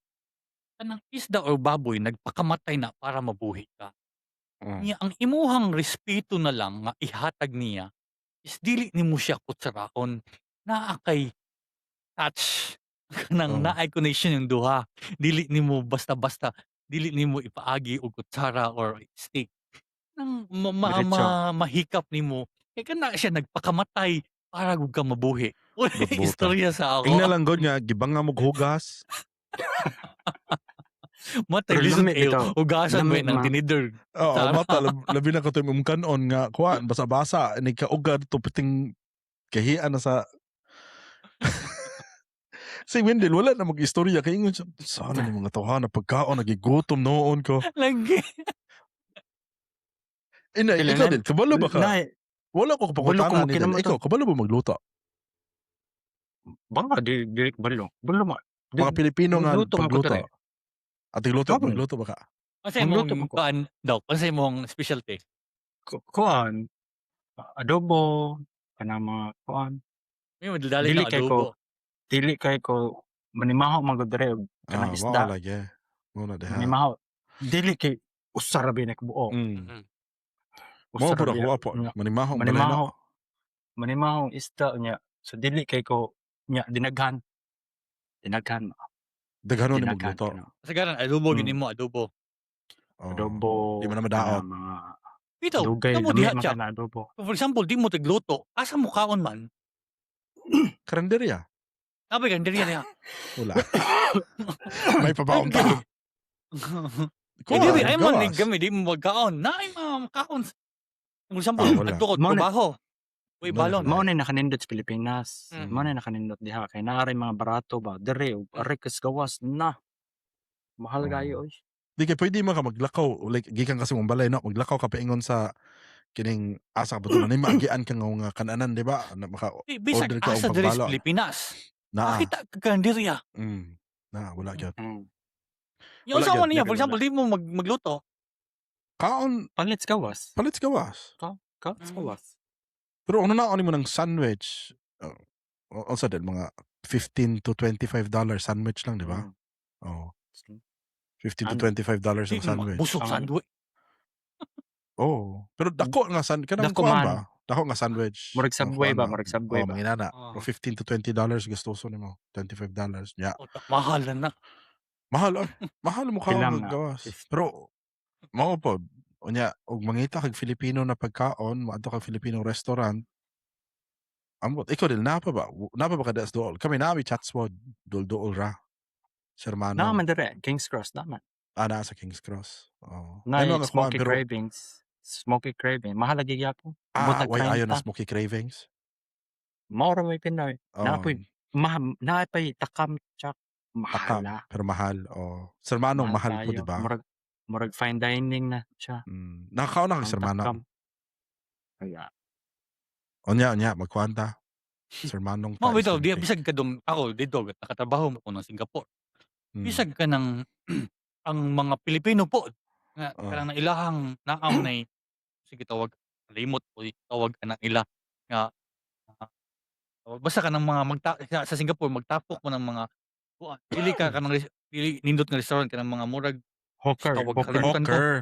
Kanang isda or baboy nagpakamatay na para mabuhi ka. Nya ang imuhang respeto na lang nga ihatag niya is dili nimo siya kutsaraon. Naa kay touch kanang naay connection yung duha. Dili nimo basta-basta, dili nimo ipaagi og kutsara or stick. Nang ma ma Diretso. Mahikap nimo kay kana siya nagpakamatay para gud ka mabuhi. Buta. Istorya sa ako. Ingna lang gud nga gibanga mo hugas. Matay Pero lisod lami kayo. bitaw. Hugasan Lami ba ng ma. tinidor? Oo, Tama. mata labi na kato imong kanon nga kuan basa-basa ni kaugad to piting kahian na sa Si Wendell wala na mag-istorya kay ingon siya, sana ni mga tawhana pagkaon nagigutom noon ko. Lagi. Ina, Kailangan- ikaw din, kabalo ba ka? Nay, Wala ko Wala ko kapangutana ni Del. makinamata. Ikaw, kabalo ba magluto? Baka di balo. Balo ma. Mga Pilipino nga Magluto man ko pagluto. dere. Ati luto, Kamo. magluto ba ka? Unsay imong Magluto man ko. kuan daw? Unsay imong specialty? Kuan adobo kanang mga kuan. May madali Dili na kay adobo. ko dili kay ko manimaho man gud dere og kanang Ah, isda. mao lagi. Mao na diha. Manimaho. Dili kay usa ra ba na kabuok. Mao Usa pud ra ako ba po. nya. Manimaho ang balay na. Manimaho. Manimaho ang isda nya. So dili kay ko nya dinaghan. Dinaghan. Daghanon ni Dinaghan magluto. kana. Kasagaran adobo gini mo adobo. Oh. Adobo. Di man na madaot. Kanang mga Bitaw, dugay kamo lami diha man siya. kana adobo. For example, di mo tigluto, asa mo kaon man? Karinderya. Sabi ka, diri niya. Wala. May pabaon ta. Eh, di ay man gawas. kami di mo magkaon. Na ay mga kaon. For example, Ah, wala. adto ko Mao na- trabaho. Uy, Wala balon. na. Mao na nakanindot sa Pilipinas. Mao na nakanindot diha kay naa ray mga barato ba diri og ari kas gawas na. Mahal kayo oy. Di kay pwede man ka maglakaw like gikan kasi mong balay no, maglakaw ka paingon sa kining asa ka ba ni maagian ka nga nga kananan, di ba? Na maka Di, bisag order ka og asa diri sa pagbalo. Pilipinas. Naa. Makita ka karinderya. Na wala gyud. Yung Wala usawa gyud, niya, for wala. example, di mo magluto. Kaon Palit sa gawas. palit sa gawas. Kaon sa gawas. Pero ano na mo ng sandwich? Unsa din mga $15 to $25 sandwich lang, di ba? Oh, $15 to Ano? $25 Di ang mo sandwich. busog Ang- sandwich. Oh, pero dako nga san kanang Dako kuan man. ba? Dako nga sandwich. Murag Ang Subway kuan ba? Murag Subway Oh, ba? mga inana. Ah. O $15 to $20 gastuson nimo. $25. Yeah. Oh, mahal na na. Mahal oy. Mahal mo kaon Pila nga nga? gawas. Pero mao pod unya og mangita kag Filipino na pagkaon, moadto kag Filipino restaurant. Ambot ikaw din naa pa ba? Naa pa ba kada sa duol? Kami naa mi Chatswood, duol-duol ra. Sermano. Naa man dire Kings Cross naa man. Ah, naa sa Kings Cross. Oh. Na May mga kuan Smoky pero Cravings. Smoky Craving. Mahal lagi gyapon. Abot ah, nag way ayo na 30. Smoky Cravings. Mao ra may Pinoy. Oh, Naa poy naa pay takam chak. Takam, Mahal na. pero mahal. Oh. Sermano mahal po, kayo. di ba? Murag fine dining na siya. Nakakaon na kag Ang Sermano. takam. Kaya Unya unya magkuan ta. Sermanong Mao ta bitaw, di Smoky. bisag kadong ako dito nakatrabaho mo ko ng Singapore. Bisag ka ng ang mga Pilipino po nga kanang nailahang naam nay sige tawag limot o tawag ana nila nga basta kanang mga sa Singapore magtapok mo ng mga kuan dili ka kanang dili nindot nga restaurant kanang mga murag Hawker, tawag hawker. kalimutan ko. Hawker.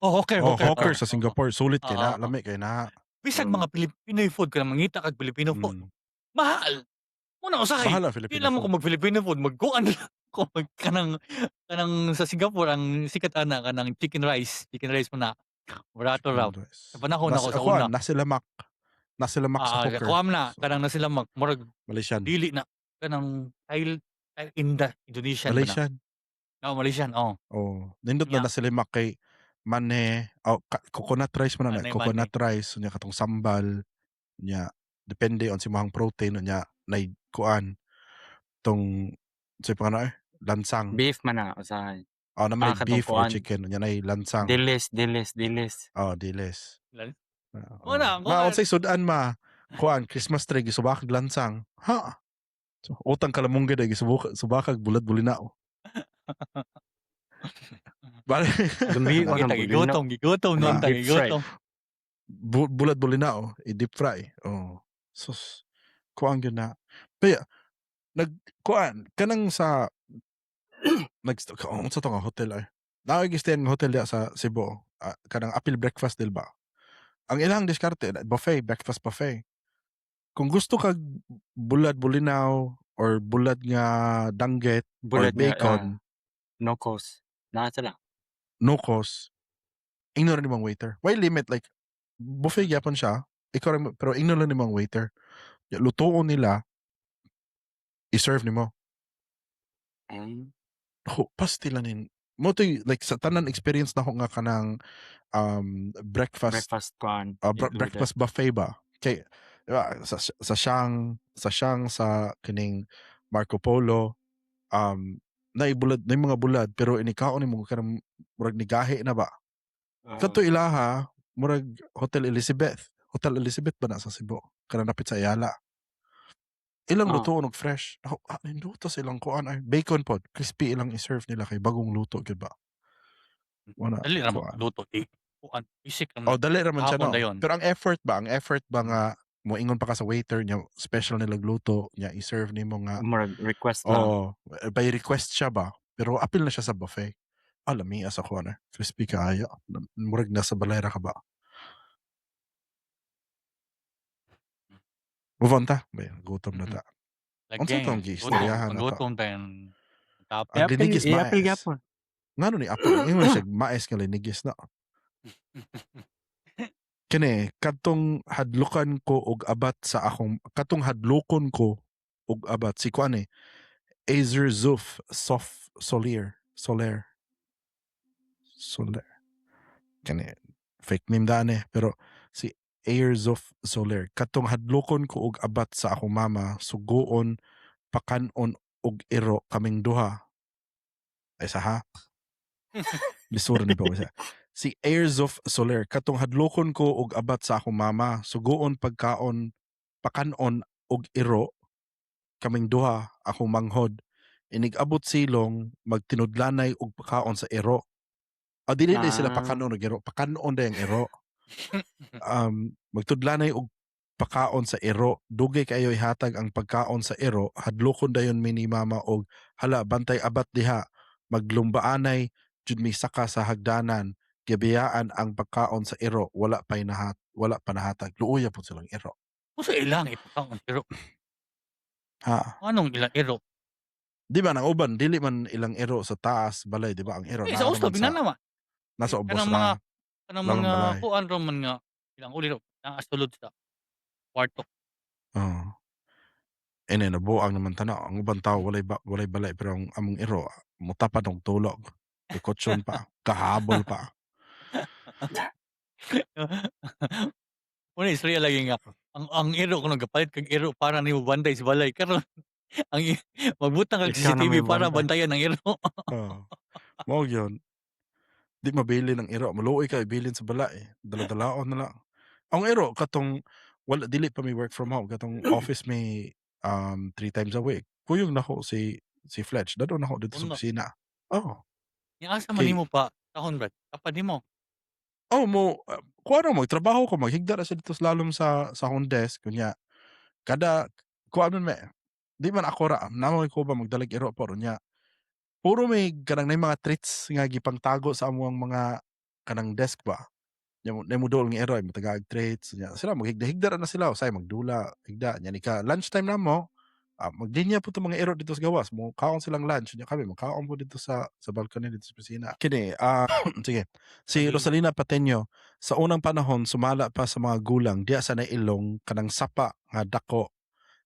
Oh, hawker, Oh, hawker. hawker sa Singapore sulit kay na, Oo. lami kay na. Bisag mga Pinoy food kanang mangita kag Filipino food. Mahal. Muna usahay. Mahal ang Di Filipino lang mo food. kung mag-Filipino food, magkuan lang ko mag kanang sa Singapore ang sikat ana kanang chicken rice mo na. Barato raw. Chicken rice. Sa panahon ako sa kuan, una. Nasi lemak. Nasi lemak sa Ah, hawker. kuam na So, kanang nasi lemak murag Malaysian. dili na kanang Thai, Thai Inda Indonesian ba na? Malaysian. Oh, Malaysian, oh. Oh, nindot na Yeah. nasi lemak kay mane, oh, coconut rice man na, Anay coconut rice, unya katong sambal, unya depende on sa imong protein, unya nay kuan tong sa pangalan eh, lansang. Beef man na usahay. Oh, na may Ah, katong beef or kuan. chicken, unya nay lansang. Dilis, dilis, dilis. Oh, dilis. Ah, Mo na, oh. Ma, kuan. unsay sudan ma? Kuan Christmas tree gisubakag lansang. Ha? So, utang kalamungga day gisubaka subakag bulad bulinao. Bali Lami Kita ang bulinaw. gigutom, gigutom Ah. nun ta Deep fried. gigutom. Bulad bolinao, i-deep fry. Oh. Sus. Kuan gyud na. Kaya nag kuan kanang sa nag unsa to nga hotel ay? Naa gistayan nga hotel diya sa Cebu. Kanang Apple breakfast dil ba? Ang ilang diskarte buffet, breakfast buffet. Kung gusto kag bulad bolinaw or bulad nga danggit or Bulad nga, bacon, no cost. Naa sila. No cost. Ingnon ra nimong waiter. Why limit, like buffet gyapon siya. Ikaw ra pero ingnon lang nimong waiter. Ya, lutuon nila, i-serve nimo. Ho, pastil nin. Mao to'y like sa tanan experience nako nga kanang breakfast Breakfast kuan included. Breakfast buffet ba kay di ba, sa siyang sa kining Marco Polo, naay bulad na mga bulad pero inikaon nimo kanang murag nigahi na ba kadto. Ilaha murag Hotel Elizabeth, Hotel Elizabeth ba na sa Cebu, kanang napit sa Ayala, ilang lutuon og fresh ako, nindot sa ilang kuan ay bacon pod, crispy ilang i-serve nila kay bagong luto gyud ba. Wala Dali ra kuan. Luto di kuan basic ra Oh, man. dali ra man siya, Hapon no. dayon. Pero ang effort ba nga moingon pa ka sa waiter niya, special nila luto niya, i-serve nimo nga Murag request lang. Oh, by request siya ba. Pero apil na siya sa buffet. Lami sa kuan eh. Crispy kaayo. Murag nasa balay ra ka ba. Move on ta. Bay, gutom na ta. Unsa Lagi. tong giistoryahan na to? Gutom tayo. Tapos Ang I-apil linigis i-apil mais. gyapon. Ngano ni apil? Ingon siya mais nga linigis na. Kini kadtong hadlukan ko og abat sa akong katong hadlokon ko og abat si kuan eh Azer Zuf Sof Soler Soler Soler, kani fake name daan eh, pero si Air Zuf Soler, katong hadlokon ko og abat sa akong mama, suguon pakanon og iro kaming duha. Ay sa ha, lisura ni ba siya. Si Airzov Soler, katong hadlokon ko og abat sa akong mama, suguon pagkaon pakanon og iro kaming duha, akong manghod. Inig abot silong, magtinudlanay og pagkaon sa iro. Dili na sila pakanon og iro, pakanon day ang iro. Magtudlanay og pakaon sa iro. Dugay kayo ihatag ang pagkaon sa iro. Hadlokon dayon mi ni mama og hala, bantay abat diha. Maglumbaanay jud mi saka sa hagdanan. Gibiyaan ang pagkaon sa iro, wala pa nahatag. Luoya po silang iro. Unsa ilang ipakaon iro? Ha? Anong ilang iro? Di ba nang uban dili man ilang iro sa taas balay, di ba ang iro Eh, naa sa Oslo naman sa binana nasa ubos kanang ra. Mga kanang Lalong mga balay. kuan ra man nga ilang uli naa sulod sa kwarto. Oo. Ene nabuang naman tanaw ang ubang tao walay balay, pero ang among iro mutapad og tulog. Kutson pa, kahabol pa. Mao na istorya lagi nga ang iro kuno gapalit kag iro para nimo bantay sa balay karon ang magbutang kag Ikaw na CCTV may para bantay. bantayan ang iro. Oo. Mao gyud. Di mabilin ang iro, maluoy ka ibilin sa balay. Dala-dalaon na lang. Ang iro katong wala dili pa mi work from home, katong office mi 3 times a week. Kuyog nako si Fletch, dad-on nako dito sa Una. opisina. Oh. Nya asa man Kay nimo pa kahon, Brad? Tapad nimo? Oh, mo kuan ra magtrabaho ko, maghigda ra siya dito sa lalom sa akong desk kunya kada kuan man me, di man ako ra, naa man ko ba magdalag iro pero nya puro may kanang nay mga treats nga gipangtago sa among mga kanang desk ba. Nya mo muduol nga iro ay matagaag treats nya sila maghigda-higda ra na sila usay magdula higda nya nika lunchtime namo, maglinya po tong mga iro dito sa gawas, mo kaon silang lunch nya kami makaon po dito sa balcony dito sa opisina. Kini sige. Si Sige. Rosalina Pateño, sa unang panahon sumala pa sa mga gulang diya sa nailong kanang sapa nga dako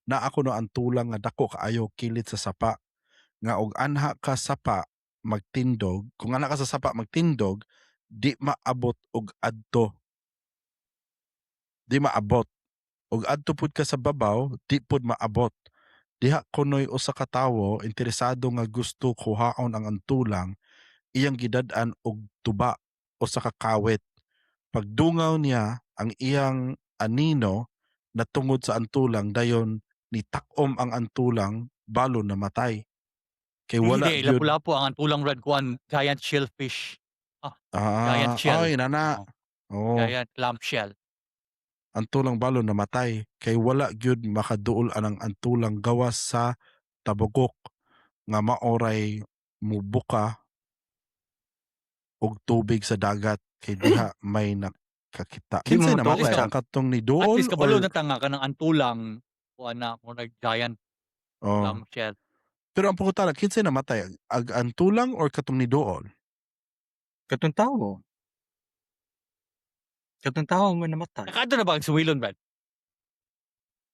na ako no ang tulang nga dako kaayo kilid sa sapa nga og anha ka sapa magtindog, kung anha ka sa sapa magtindog, di maabot og adto, di maabot og adto pud ka sa babaw, di pud maabot. Diha kunoy usa ka tawo interesado nga gusto kuhaon ang antulang, iyang gidad-an og tuba usa ka kawit. Pagdungaw niya ang iyang anino natungod sa antulang, dayon nitakom ang antulang, balo namatay kay wala Hindi, gyud. Lapu-lapu ang antulang, Brad, kuan giant shellfish. Giant shell. Ay nana. Oo. Oh. Giant clam shell. Antulang balon namatay kay wala gyud makaduol anang antulang gawas sa tabukok nga maoray mubuka og tubig sa dagat kay diha may nakakita. Di Kinsay mo namatay, At least ang katong ni At duol least kabalo or na ta nga kanang antulang kuan na, murag giant Oh. clamshell. Pero ang pangutana, kinsay namatay, ag antulang or katong ni duol? Katong tawo. Katong tawo mo namatay. Nakaadto na ba ang Suwilon, Brad?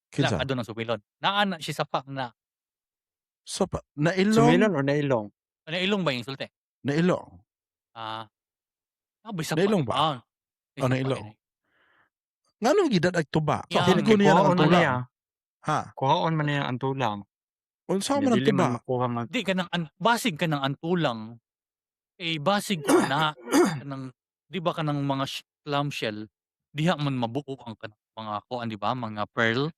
Kinsa? Nakaadto ng Suwilon. Naa na siya sapa na So pa, nailong. Sumilon or nailong? Nailong ba yung sulti? Nailong. Ah. Ah, bisa pa. Nailong ba? Ah. Oh, nailong. Nganong gidad-ag tuba? Yeah. So, Dili ko niya kuhaon ang man tulang. niya. Ha? Kuhaon man niya ang tulang. Unsa man ang Dili tuba? man makuha nga. Di kanang basig kanang antulang. Eh basig ko na kanang, di ba, kanang mga clamshell diha man mabuo ang kanang mga kuan, di ba, mga pearl.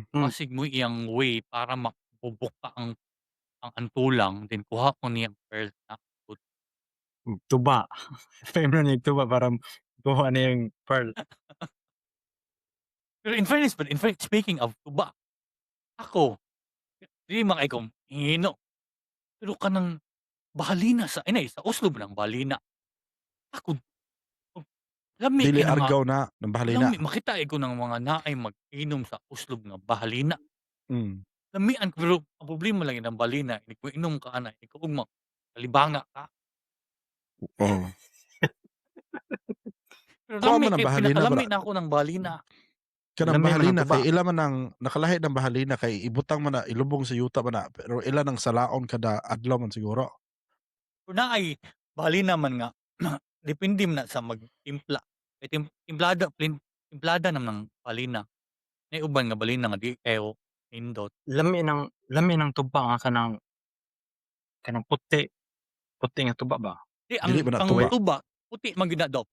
Basig mo iyang way para mabubuka ang antulang, then kuha ko niya ang pearl na. Tuba. Paimnon niya tuba para kuha niya yung pearl. Pero in fairness, but in fact, speaking of tuba, ako, di man kay kong hino. Pero kanang bahalina sa, inay, sa Oslo ba ng bahalina? Ako, oh, lami Dili kay nga argaw na ng bahalina. Lami, makita ko ng mga naay mag-inom sa Oslob nga bahalina. Lamian, pero ang problema lang ng balina, kung inom ka ana, ikaw ugma, kalibanga ka. Oh. Pero Kuha lami man ang kay bahalina, pinakalami bra. na ako ng balina. Kanang Lami man ang bahalina tuba. kay ila man ang nakalahi ng bahalina kay ibutang man na ilubong sa yuta man na, pero ila nang salaon kada adlaw man siguro. Pero naay bahalina man nga depende man na sa magtimpla. Kay timplada timplada naman ang balina. May uban nga balina nga di kayo nindot. Lami ng tuba nga kanang puti. Puti nga tuba ba? Di ang Dili ba na ang tuba? Tuba puti man gyud na, dok.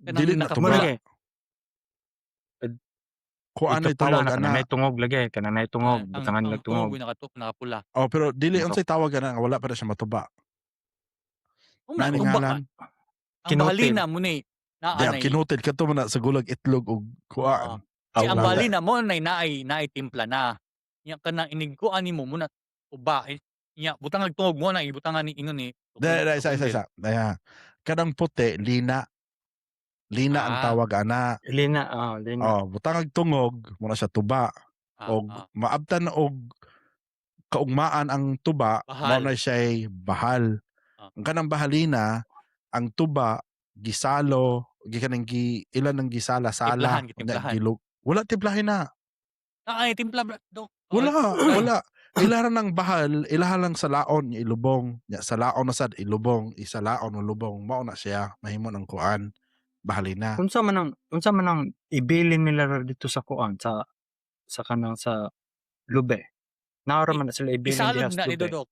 Kanang Dili na tuba. nakapula. Lagi. Kuan ay Ikapula tawag na kanang ana. nay tungog lagi, kanang nay tungog, Ah, ang butangan ang lag tungog tungog. nakapula. Oh, pero dili Nako. unsay tawag ana nga wala pa na siya matuba. Oh, na Naay tuba ngalan. ka. Ang Kinutil. bahalina mo ni naa Di ang nay kinutil kadto man na sa gulag itlog og kuan. Di ang Wala. balina mo nay naay timpla na. Nya kanang inig-kuan nimo mo na tuba. Eh, nya butang ag tungog mo na ibutangan ni ingon ni Di, di, isa, isa, isa. Aya. Kanang puti, lina. Lina ang Ah. tawag ana. Lina, oh, lina. Oh, butang ag tungog, muna siya tuba. Og maabtan na og kaugmaan ang tuba, mao Bahal. na siya'y bahal. Ang kanang bahalina, ang tuba gisalo, gikanang gi ilan ang gisala-sala, Timplahan, unya gitimplahan. wala timplahin na. Naay timpla bra, dok. Wala, wala. Ilahan ng bahal, ilahan lang sa laon ilubong. Nya sa laon na sad ilubong, isalaon o lubong. Mao na siya mahimo ng kuan. Bahalina. Unsa man ang ibilin nila ra dito sa kuan sa kanang sa lube. Naara man na sila ibilin Isalod diha sa na ni lube. Dodok.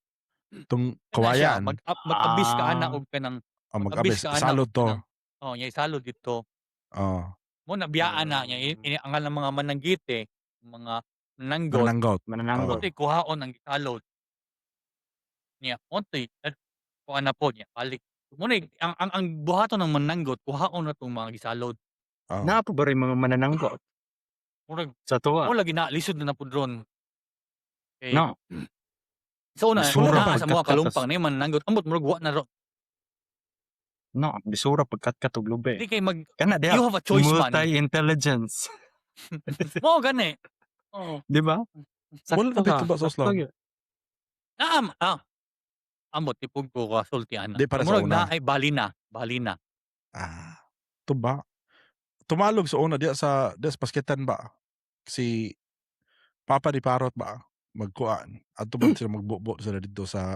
Tung Kana siya, kawayan. mag-abis ka ana Ah. og kanang Oh, mag-abis mag-abis. ka ana Salod og to. kanang, oh, nya isalod dito. Oh. Mo na biyaan na nya ini ang mga mananggite, mga mananggot. Mananggot. Manananggot. Untoy kuhaon ang gisalod. Nya untoy kuan na po niya balik. Mo na ang buhaton ng mananggot, kuhaon na tong mga gisalod. Oh. Naa pa ba rin mga manananggot Murag sa tuwa? mo lagi na lisod na na pud ron. Kay No. Sa una, Bisura naa sa mga pagkatkat kalumpang na yung manananggot. Ambot murag wa na ro. No, bisura pagkatkat og lube. Di kay mag Kana diha you have a choice man. multi-intelligence. Mo gani. Oo. Di ba? Wala Sakto na ka. tuba sa Sakto Oslo. gyud. Naam, ah. Ambot tipog ko ka sulti ana. Di para sa Murag una. na ay balina, balina. Ah, tuba. Tumalog sa una diya sa basketan ba. Si Papa ni Parot ba magkuan. Adto ba sila magbubo sila dito sa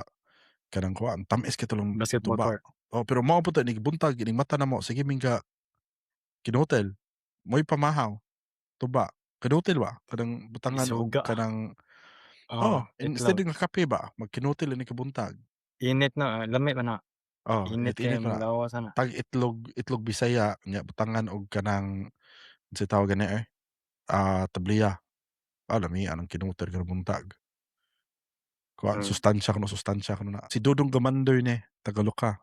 kanang kuan. Tamis kay tulong Basketball tuba. court. Oh, pero mao po to inig buntag inig mata na mo sige mingga kinutel. Mo'y pamahaw. Tuba. Kinutel ba? Kanang butangan og Isuga. Kanang Oh, oh, instead itlog. ng kape ba, magkinutil ini kabuntag. Init na, ah, lami man na. Oh, Init kay init-init man na. magawas ana. Tag itlog, itlog Bisaya nya butangan og kanang unsay tawag gani eh? Ah, tabliya. Ah, lami anang kinutel karong buntag. Kuan sustansya kuno na. Si Dudong Gamander ni Tagalog ka.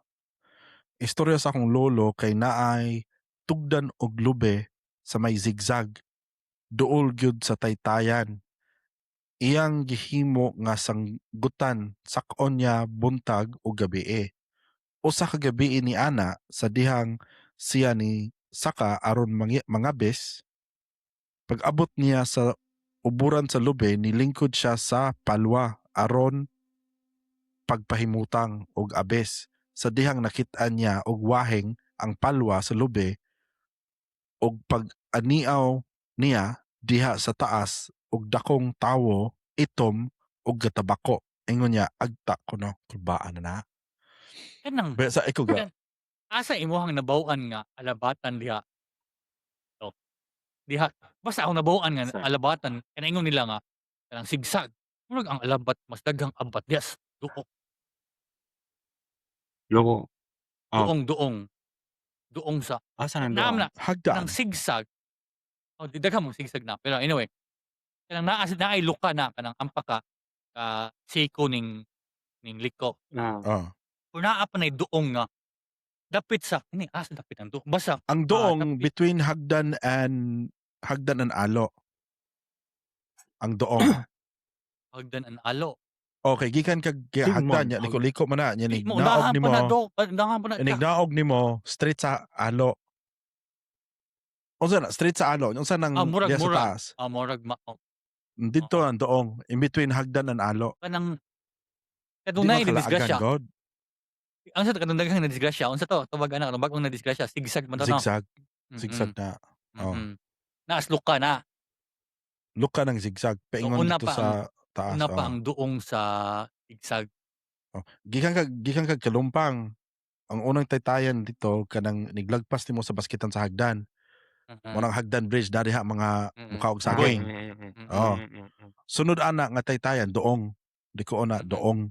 Istorya sa akong lolo kay naay tugdan og lube. Sa may zigzag. Duol gyud sa taytayan. Iyang gihimo nga sanggutan sak-on niya buntag ug gabii. Usa ka gabii ni ana sa dihang siya ni saka aron mangabis, pag-abot niya sa uburan sa lube, nilingkod siya sa palwa aron pagpahimutang og abis sa dihang nakit-an niya og wahing ang palwa sa lube og pag-aniaw niya diha sa taas og dakong tawo, itom og gatabako. Ingon niya, agta kuno, kulbaan na na. Kanang Ba sa ikaw ga asa imong nabaw-an nga alabatan diha? Oh. Diha basta akong nabaw-an nga Sa alabatan kanang ingon nila nga kanang sigsag. Murag ang alabat, mas daghang abat diha sa duok. Loko. Oh. Duong duong. Duong sa Asa nang naam duong? na Hagdan. kanang sigsag. Oh, di daghan mong sigsag na. Pero anyway, kanang naa naay luka na kanang ampa ka ka siko ning liko. Ah. Oh. Kung naa pa nay duong nga dapit sa ini, asa dapit ang duong? Basta Ang duong dapit. Between Hagdan and Alo. Ang duong. Hagdan and Alo. Okay, gikan kag Di Hagdan man nya liko-liko man na nya Di mo nignaog unahan pa nimo. na do, unahan pa na Inig naog nimo straight sa Alo. Unsa na straight sa Alo? Unsa nang Ah, murag diha sa murag. taas? Ah, murag ma oh. Didto Oo. ang duong in between Hagdan and Alo. Kanang Di kadunay man ni kalaagan disgrasya. god. Ang sa kadung daghang nadisgrasya, unsa to? Tawag ana, kanang bag-ong nadisgrasya, sigsag man to, no? Zigzag. Zigzag na. Oh. Naas luka na. Luka ng zigzag So paingon una dito pa sa ang taas. una pa Oh. ang duong sa zigzag. Oh. Gikan kag Kalumpang. Ang unang taytayan dito kanang niglagpas nimo sa baskitan sa Hagdan. Mo nang Hagdan Bridge na diha mga mukha og saging. Oh. Sunod ana nga taytayan duong. Di ko na doong.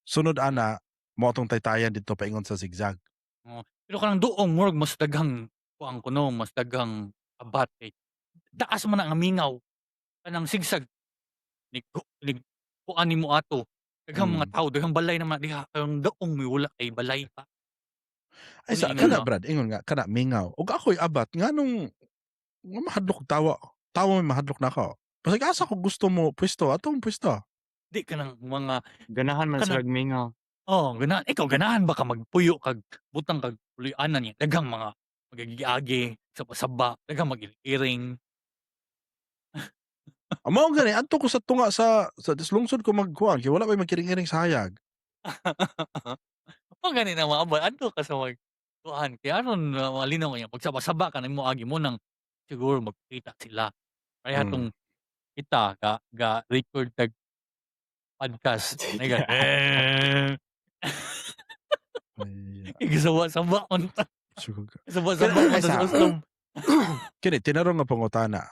Sunod ana mo atong taytayan dito paingon sa zigzag. Oh, pero kanang duong murag mas daghang kuan kuno, mas daghang abat kay taas man na nga mingaw. Kanang sigsag nig kuan nimo ato. Daghang mga tao, daghang balay naman diha, ang duong may wala kay balay pa. Ay Ano sa ingon kana no? Brad, ingon nga kana mingaw. Ug ako'y abat nganong nga mahadlok tawa. Tawa may mahadlok nako. Basig asa ko gusto mo pwesto, atong pwesto. Di kanang mga Ganahan man kanang sila mingaw. Oh, ganahan ikaw, ganahan ba ka magpuyo kag butang kag puloy-anan niya daghang mga magagi-agi, saba-saba, daghang mag-iring. Mao gani adto ko sa tunga sa lungsod ko magkuan kay wala may magkiring-iring sa hayag. Mao gani na maabot adto ka sa mag kuan kay aron malinaw kay pagsaba-saba ka nimo agi mo nang siguro magkita sila. Kaya tong kita ga ga record tag podcast nga eh. Ay, Igisaba-saba unta. sugod ka. Saba-saba Ay, unta sa usab. Kini tinarong nga pangutana.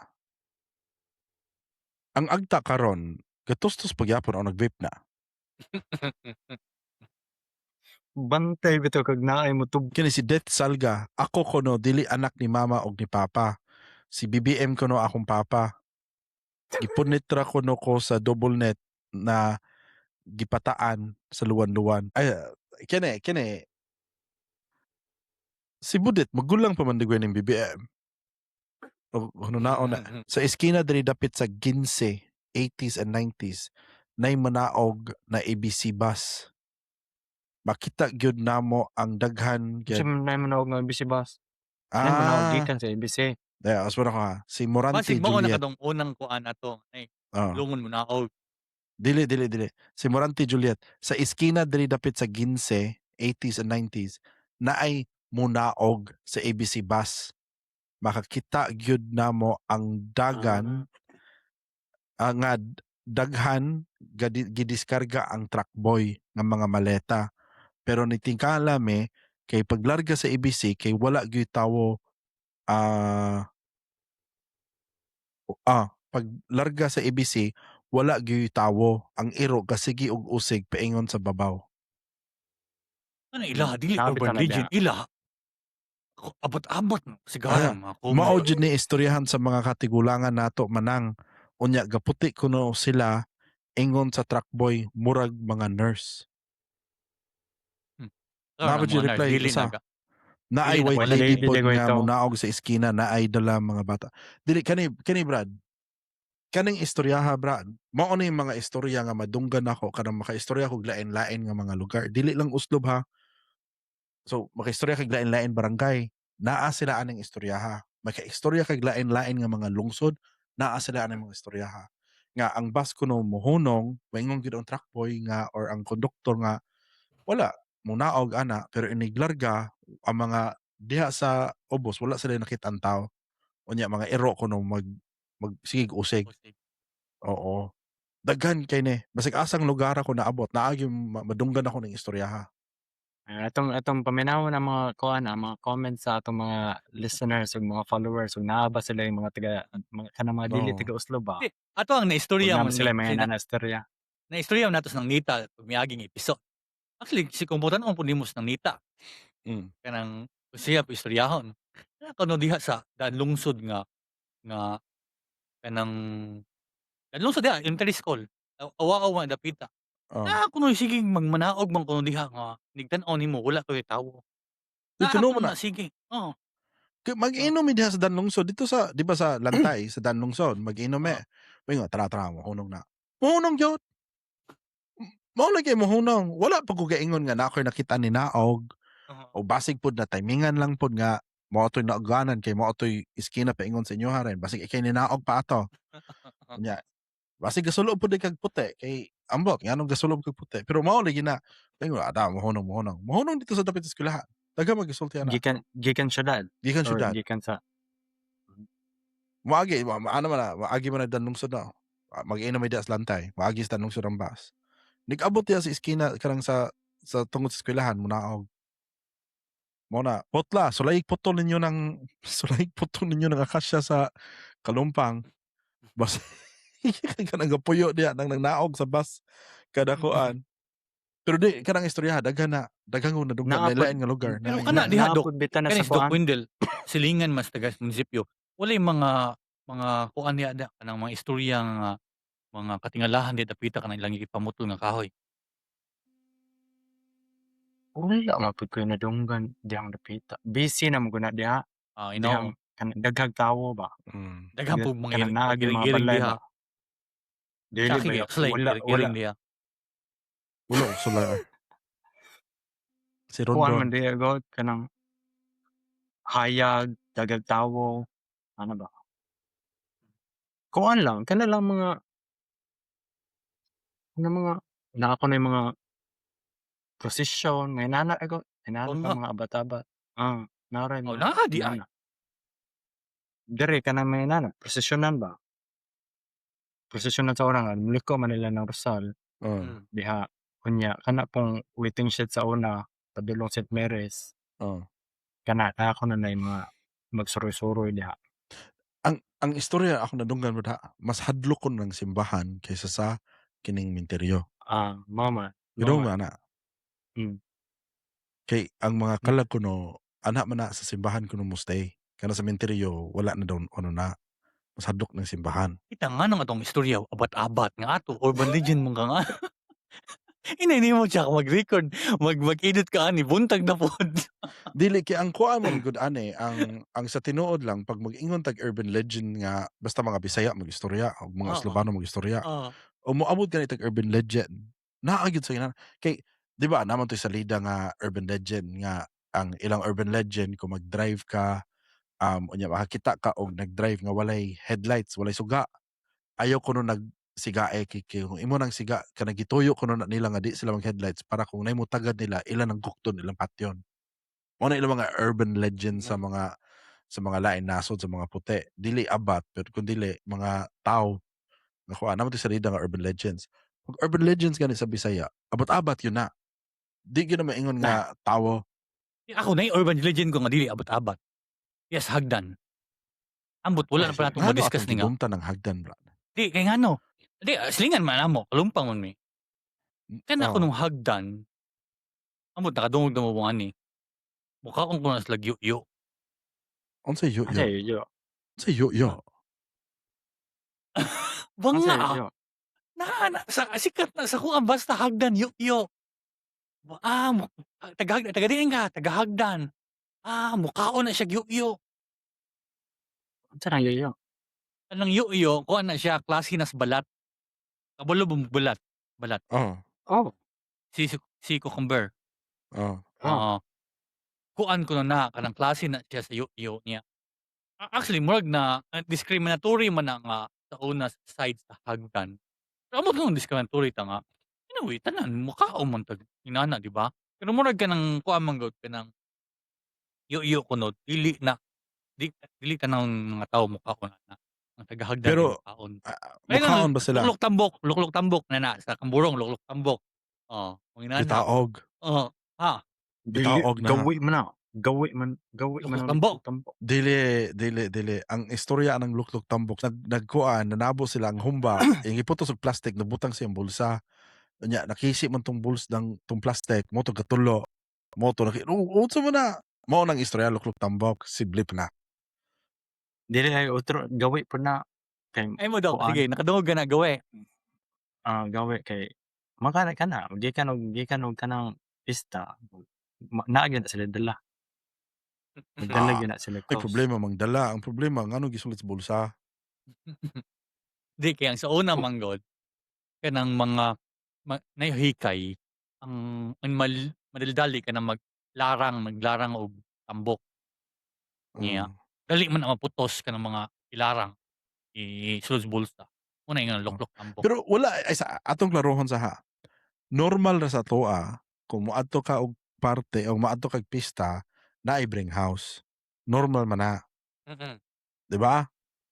Ang agta karon gatustos pagyapon o nag-vape na? Bantay bitaw kag naay mo tub. Kini si Death Salga, ako kono dili anak ni mama og ni papa. Si BBM kono akong papa. Gipunit ra kuno ko sa double net na gipataan sa luwan-luwan. Ay, kini, kini. Si Budit, magulang pa man digway ning BBM. O, hununaon na. Sa eskina diri dapit sa Ginse, 80s and 90s, nay manaog na ABC bus. Makita gyud namo ang daghan Unsa gyud. man nay manaog nga ABC bus? Nay manaog Ah. gikan sa ABC. Yeah, aswa na ko ha. Si Morante Basig mao na Juliet. kadtong unang kuan ato ay Oh. lungon mo naog. Dili, dili, dili. Si Morante Juliet. Sa eskina diri dapit sa Ginse, 80s and 90s, naay munaog sa ABC bus. Makakita gyud namo ang dagan nga daghan gidiskarga ang truck boy nga mga maleta. Pero nitingkala me kay paglarga sa ABC kay wala gyud tawo, paglarga sa ABC wala gyud tawo, ang iro kasigi og usig paingon sa babaw. Ano ila dili Sabi urban talaga. legend ila. Abot-abot sigaran mga comment. Mao jud ni istoryahan sa mga katigulangan nato manang unya gaputi kuno sila ingon sa truck boy murag mga nurse. Karon Naa ang ba mga jud nurse, reply dili usa? na ga. Naay Dili na white White lady lady pod di ko nga ito. munaog sa eskina, naay dala mga bata. Dili kani kani, Brad. Kaning istoryaha, Brad. Mao ni mga istorya nga madunggan nako kanang makaistorya kog lain-lain nga mga lugar. Dili lang Oslob ha. So makaistorya kag lain-lain barangay, naa sila aning istoryaha. Makaistorya kag lain-lain nga mga lungsod, naa sila aning mga istoryaha. Nga ang bus kuno mohunong, maingon gyud ang truck boy nga or ang konduktor nga wala munaog ana, pero iniglarga ang mga diha sa ubos, wala sila nakit-ang tao. Unya mga iro kuno mag mag sigeg usig. Usig. Oo. Daghan kay ni. Basig asang lugar ako naabot, naa gyud madunggan ako ning istoryaha. Ah, atong paminawon ang mga kuan, ang mga comments sa atong mga listeners ug mga followers ug naa ba sila yung mga taga mga kanang mga dili Oo. taga Oslo ba? Di, ato ang Ug naistorya naa mo ba sila ni mga sina nana istorya? Naistorya man nato sa Nita pag miaging episode. Actually, si kung tan-on pud nimo sa Nita. Kanang siya po istoryahon. Naa kuno diha sa daan lungsod nga nga kanang daan lungsod diha, elementary school. Awa-awa man dapita. Oh. Naa kuno sige magmanaog man kuno diha nga nigtan-aw nimo wala koy tawo. Di Naa tinuo kuno na. Na sige. Oo. Kay mag-inom mi diha sa Danlungsod dito sa, di ba, sa Lantay sa Danlungsod, mag-inom mi. Oo. Moingon, "Tara, tara, mohunong na." Mohunong gyud. Mao lagi mohunong. Wala pa ko gaingon nga naa koy nakita ni naog o basig pod na timingan lang pod nga mao to'y nauganan kay mao to'y iskina paingon sa inyo rin. Basig ikay ninaog pa ato. Nya basig gasulob pod kag puti kay ambot nganong gasulob kag puti. Pero mao lagi na ingon ada mohunong, mohunong. Mohunong dito sa dapit sa eskwelahan. Daghan magisulti ana. Gikan syudad Gikan or syudad. Gikan sa Moagi ma ano man na, moagi man na Danlungsod na. Ah, mag-inom mi diha sa Lantay, moagi sa Danlungsod ang bus. Nag-abot diha sa iskina kanang sa tungod sa eskwelahan munaog. Mao na, putla, sulayig putol ninyo ng akasya sa Kalumpang. Bas kanang gapuyo diha nang nangnaog sa bus kada kuan. Pero di kanang istorya daghan na, daghan ko nadunggan Naa pod lain nga lugar. Pero Naay kana diha naa dok, pod bitaw na kani sa si Doc kuan. Wendell, silingan mas taga munisipyo. Walay mga kuan diha da kanang mga istorya nga mga katingalahan diha dapita kanang ilang gipamutol nga kahoy. Wala man pud ko'y nadunggan dihang dapita. Busy na man gud na diha. Ah, Dihang inoo. Kanang daghang tawo ba. Daghan pud mga Kanang naa gyud mga giring balay diha. ba. Dili Sa ba sulay wala wala giring diha. Wala ko sulay ay. Si Kuan Rondon. Man diha god kanang hayag, daghang tawo, ano ba? Kuan lang, kana lang mga kanang mga naa kunoy mga prosesyon, may inana ko, inana pa Bangha. Mga abat-abat. Ah, naa ray Oh, mga naa di ay. inana. Diri kanang may inana, prosesyonan ba? Prosesyonan sa una nga muliko man nila ng Rosal. Diha unya kana pong waiting shed sa una padulong St. Mary's. Kana naa kuno nay mga magsuroy-suroy diha. Ang istorya ako nadunggan mo diha, mas hadlok ko ng simbahan kaysa sa kining minteryo. Ah, mao man, mao Ingon man. man na. Kay ang mga kalag kuno ana man na sa simbahan kuno mo stay. Kana sa minteryo wala na daw ano na. Mas hadlok ng simbahan. Kita nga nang atong istorya abat-abat nga ato urban legend man ka nga. Inay nimo siya mag-record, mag-edit ka ani buntag na pod. Dili kay ang kuan man gud ani ang sa tinuod lang pag mag-ingon tag urban legend nga basta mga Bisaya mag-istorya o mga Islobano mag-istorya. O moabot gani tag urban legend. Naa gyud sa ina kay di ba naman to'y salida nga urban legend nga ang ilang urban legend kung mag-drive ka unya makakita ka og nag-drive nga walay headlights, walay suga. Ayaw kuno nagsigae kay kung imo nang siga kanang gituyo kuno na nila nga di sila mag headlights para kung nay motagad nila ila nang gukton ilang patyon. Mao na ilang mga urban legend sa mga lain nasod sa mga puti. Dili abat pero kun dili mga tawo nga kuan naman to'y salida nga urban legends. Pag urban legends gani sa Bisaya, abot-abat yun na. Di gyud na maingon nga tawo. Ako na urban legend ko nga dili abot-abat. Yes, hagdan. Ambot wala na pa natong Ngano ma-discuss atong ni nga. gidumtan ng hagdan, Brad? Di kay ngano? Di silingan man namo, kalumpang man mi. Kana ako nung hagdan. Ambot nakadungog na mo mo ani. Mukaon ko na sila yu-yu. Unsay yu-yu? Unsay yu-yu? Unsay yu-yu? Banga Unsay ah. yu-yu? Naa na sa sikat na sa kuan basta hagdan yu-yu. Ah, taga taga diin ka, taga hagdan. Ah, mukaon na siya yuyo. Unsa nang yuyo? Anang yuyo, kuan na siya, klase nas balat. Kabalo ba mo balat? Balat. Oh. Oh. Si cucumber. Oh. Oh. Oo. Kuan ko na kanang klase na siya sa yuyo niya. Actually, murag na discriminatory man na nga sa una sa side sa hagdan. Pero amot nung discriminatory ta nga. Anyway, tanan mukaon man tag inana, di ba? Pero murag kanang kuan man gud kanang yuyo kuno dili na dili kanang mga tao mukaon na. Ang tagahagdan Pero, mukaon. Ah, Ay, mukaon ba sila? Luklok tambok na na sa kamburong luklok tambok. Oh, mga inana. Bitaog. Oh, ha. Dili Bitaog na. gawi man na. Gawi man Luklok ang tambok. tambok. Dili, dili, dili. Ang istorya ng luklok tambok, nagkuan, nanabo sila ang humba, yung giputos og plastic, nabutang siyang bulsa. Unya, nakisi man tong buls ng tong plastic, mo to gatulo. Mo to naki, oh, unsa man na? Mao nang istorya luklok tambok, si Blip na. Dili ay otro gawi po na kay Ay mo daw, kuan. Sige, nakadungog ka na gawi. Ah, gawi kay makana kana gikan og kanang pista. Naa gyud na sila dala. Magdala Ah, gyud na sila Ay kaos. problema mang dala, ang problema ngano gisulit sa bulsa. Di kay ang sa una man gud kanang mga nahikay ang madaldali kanang maglarang og tambok. Niya. Dali man ang maputos kanang mga ilarang isulod sa bulsa. Una yung luklok tambok. Pero wala ay sa atong klarohon sa ha. Normal ra sa atoa kung moadto ka og parte o moadto kag pista naay bring house. Normal man na, di ba?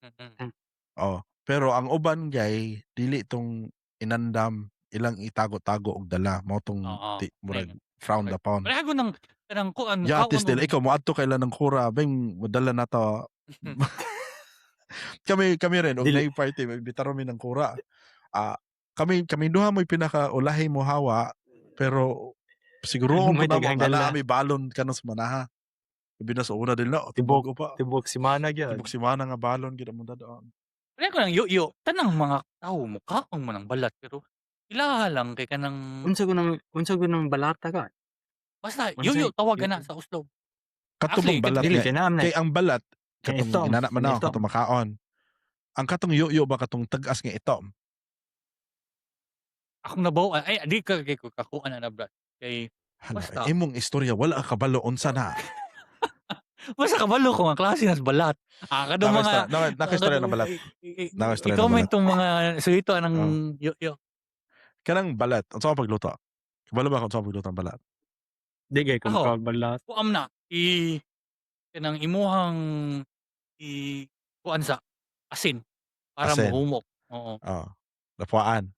Mm. Oh, pero ang uban gay dili tong inandam, ilang itago-tago og dala mao tong Oo, ti, murag ayun. frowned upon. Pareha ko ng kanang kuan Yatis mukaon dili og ikaw moadto kay ng kura beng modala na to. Kami rin og Dili. naay party may bitaro mi ng kura. Ah, kami kami duha mo'y pinaka ulahi mo hawa pero siguro May po namo daghang nga dala. naa mi balon kanang sa manaha. Labi na sa una din na, Tibok. tibok pa. Tibok simana gyud. Tibok simana nga balon gid among dadon. Pareha ko ng yuyo, tanang mga tawo mukaon man ang balat pero ilaha lang kay kanang Unsa ko nang balata ka? Basta Unsay yuyo tawag na yuyo? sa Oslo. Kato Actually, bang balat Dili nga kay naa man kay ang balat kay katong itom, inana man na itom. katong makaon. Ang katong yuyo ba katong tag-as nga itom? Akong nabaw ay di ka kay ko kakuan na brad. Kay Hala, basta imong istorya wala ka kabalo unsa na. Basta kabalo ko nga klase nas balat. Ah, kadtong mga Naka istorya ng balat. Naka istorya ng I-comment balat. tong mga suhito anang Oh. yuyo. Kanang balat, unsa ka pagluto? Kabalo ba kung unsa ka pagluto ang balat? Di kay kung Ako, ka balat. kuam na i kanang imuhang i kuan sa asin para Asin. mohumok. Oo. Oh. Lapuan.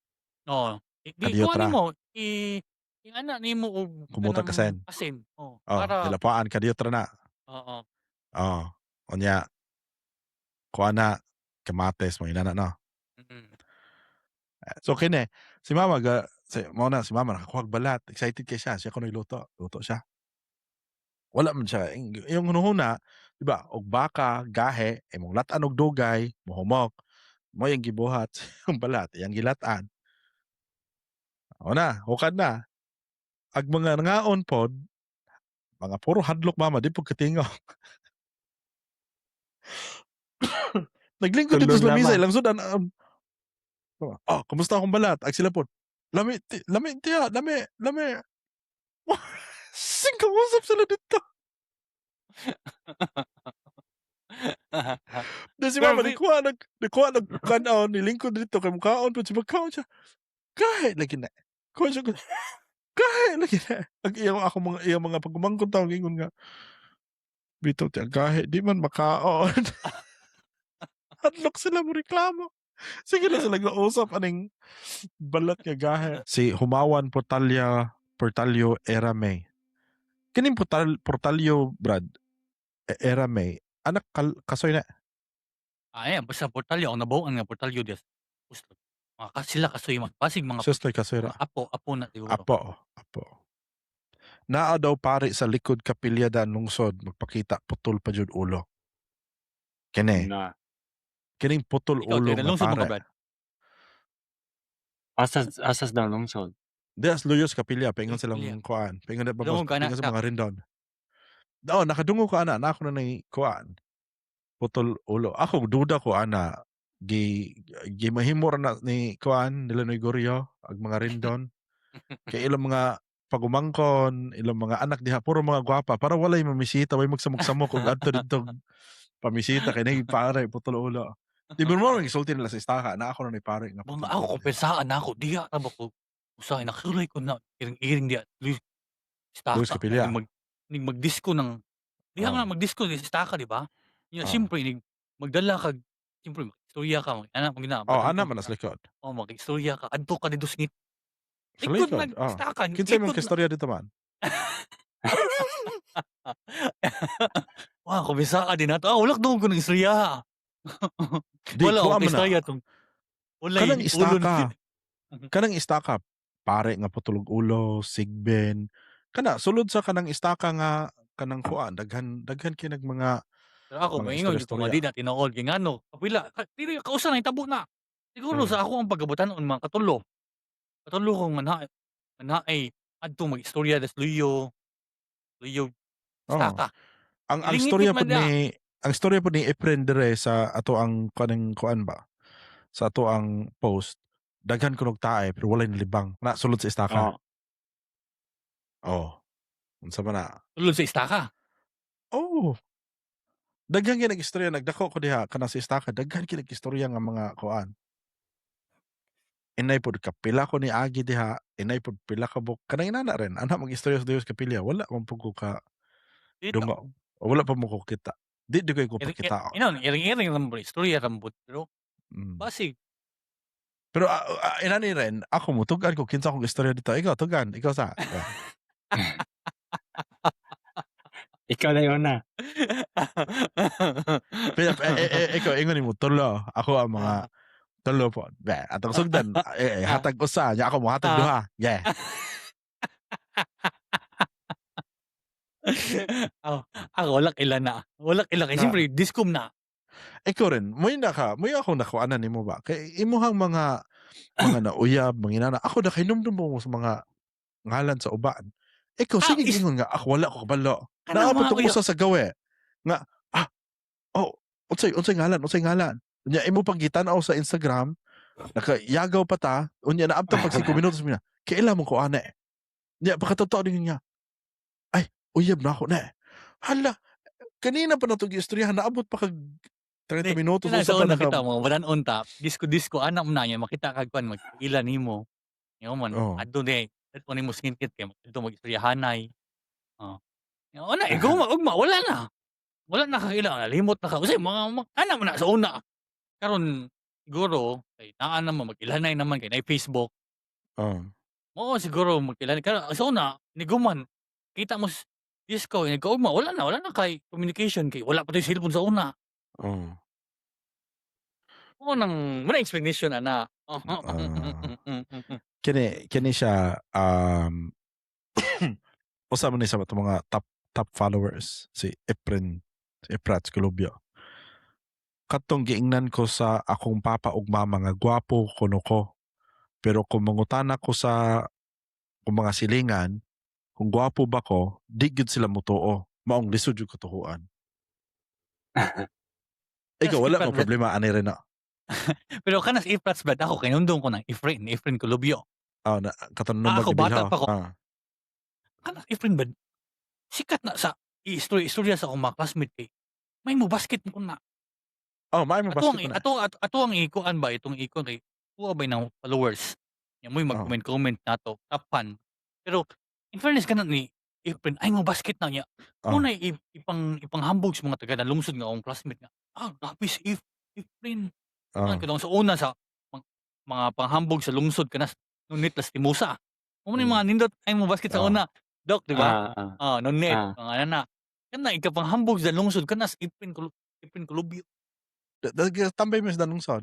Oo. Di Kadiyot kuan ra. nimo i ingana nimo og Kumutag kanang asin. asin. Oh, Oh, para dilapuan kadiyot ra na. Oo. Oh, unya kuan na kamates mo inana no. So kini si mama ga si mao na si mama nakakuha og balat, excited kay siya, siya kuno luto, luto siya. Wala man siya yung hunahuna, di ba, og baka gahe imong lat-an og dugay, mohumok. Mao iyang gibuhat ang balat, iyang gilat-an. Mao na, hukad na. Ag mga nangaon pod, mga puro hadlok mama, di pud katingaw. Naglingkod dito Tulon sa lamisa lamang. ilang sudan, "Oh, kumusta akong balat?" Ag sila pod, "Lami ti, lami tiya, lami, lami." Sing kausap sila dito. Then si Pero mama nikuha nag kan-on, nilingkod dito kay mukaon pod siya, magkaon siya. Gahi lagi na. Kuha siya gahi lagi na. Ang iyang ako mga iyang mga pagumangkon tawo ingon nga, "Bitaw ti ang gahi di man makaon." Hadlok sila mo reklamo. Sige na sila usap aning balat nga gahi. Si Humawan Portalya Portalyo Erame. Kining Portalyo Brad Erame anak kasoy na. Ah, ayan basta Portalyo ang nabaw-an nga Portalyo des Oslo. Mga sila kasoy pasig mga Sustoy kasoy ra. Mga apo, apo na siguro. Apo, apo. Naa daw pare sa likod kapilya dan lungsod magpakita putol pa jud ulo. Kini. Na. Kining putol Ikaw, ulo taga nga lungsod mo ka, pare. Brad? Asas daw lungsod? Di as Luyos kapilya paingon silang Kapilya. kuan. Paingon na Dungog ka na paingon sa siya. mga rindon. Oh, nakadungog ko ana, na ako na nay kuan. Putol ulo. Ako duda ko ana gi gimahimo ra na ni kuan nila Gorio ag mga Rendon. Kay ilang mga pagumangkon, ilang mga anak diha puro mga gwapa para walay mamisita, way magsamok-samok og adto didto pamisita kay nay pare putol ulo. Di ba mo gisulti nila sa istaka na ako na ni pare nga Mga putol ako ulo. kompensaan na ako diha ra ba ko usahay nakasulay ko na iring-iring diha Luis Luis Istaka Capilla. Ning magdisko ng diha nga magdisko sa istaka, di ba? Nya siyempre ning magdala kag siyempre istorya ka mag anak mo gina Oh, ana man na sa likod. Oh, mag-istorya ka adto ka didto sa Sa likod likod, nag istaka Kinsay mong likod na. istorya dito man? Wa kumpisaan din nato. Ah, wala dungog ko ng istorya. Di Wala kuha akong man na. istorya tong walay Kanang ulo istaka. Kanang istaka pare nga putulog ulo, sigbin. Kana sulod sa kanang istaka nga kanang kuan daghan daghan kay nag mga Pero ako mga moingon jud ko nga istorya-istorya. di na tinuod kay ngano kapila ka, dili kausa na hitabo na. Siguro sa ako ang pagkabutan-on mga katulo. Katulo ko nga naay adto mag-istorya das luyo. Luyo istaka. Ang Lingit istorya man pud na. ni ang istorya pud ni Efren dire sa ato ang kanang kuan ba, sa ato ang post, daghan kunog tae pero walay nalibang na sulod sa istaka. Oh. Unsa man na? Sulod sa istaka. Oh. Daghan kay nag-istorya, nagdako ko diha kana sa istaka, daghan kay nag-istorya nga mga kuan. Inay pod kapila ko ni agi diha, inay pod pila ka buk kanang inana rin, ana mag-istorya sa Dios Kapilya, wala man pud ko ka Dito. dungo. Wala pa mo ko kita. Di ko pakitaon. Inon iring-iring ra man istorya ra man pud pero basig Pero inani rin, ako mo tugan ko kinsa akong istorya dito. Ikaw tugan, ikaw sa. Ikaw na yun na. Pero ikaw ingon nimo tulo, ako ang mga tulo po. Be, atong sugdan hatag usa, nya ako mo hatag duha. Yeah. Oh, ako wala kaila na. Wala kaila kay siyempre discom na. Ikaw rin, mo naka, mo ako nakuanan nimo ba? Kay imuhang mga nauyab, mga inana, ako nakainomdum mo sa mga ngalan sa uban. Ikaw sige ingon nga ako wala ko kabalo. Kanang Naa pa mga tong uyab. usa sa gawe nga oh, unsay ngalan, unsay ngalan. Unya imo pang gitan-aw sa Instagram, nakayagaw pa ta, unya naabtan pag 5 minutos niya. Kaila mo ko ana. Nya pakatotoo din nga. Ay, uyab na ako na. Hala, kanina pa na to giistoryahan, naabot pa kag 30 Di, minutos kana usa sa pa una naka kita mga badan-on ta, disco-disco anak mo na nya makita kag kuan mag-ila nimo. Ingon man adto di adto nimo singkit kay adto mag-istoryahanay. Oh. Una ikaw ugma wala na. Wala na kaila, nalimot na ka. Unsay mga ana man na sa una. Karon siguro kay naa naman mag-ilanay naman kay naay Facebook. Oo, siguro mag-ilanay karon sa una niguman kita mo disco nagkaugma wala na kay communication kay wala pa toy cellphone sa una. Mao nang mao na explanation ana. Kini kini siya usa man ni sa atong mga top top followers si Efren, si Efrats Colubio. Katong giingnan ko sa akong papa ug mama nga gwapo kuno ko. Pero kung mangutana ko sa kung mga silingan kung gwapo ba ko, di gyud sila motuo. Maong lisod jud ko tuhuan. Ikaw wala mo problema ani rin na. Pero kanas Efrats brad ako kay nundong ko nang Efren, Efren Colubio. Oh, na katong nung Ako bata pa ko. Kanas Efren brad. Sikat na sa istorya sa akong mga classmate kay may mo basket mo na. Oh, may mo Ato ang basket mo na. ato ang ikuan ba itong ikuan kay kuha ba ng followers. Nya mo'y mag-comment comment nato, top fan. Pero in fairness kana ni Efren ay mo basket na niya. Muna ipanghambog sa mga taga lungsod nga akong classmate nga. Ah, grabe si Efren. Katong sa una sa mga panghambog sa lungsod kanas Nunit Lastimosa. Mao ni mga nindot ay mo basket sa una. Dok, di ba? Ah. Ah, Nunit, mga ana. Kana ikapanghambog sa lungsod kanas Efren Efren Colubio. Tambay mo sa lungsod.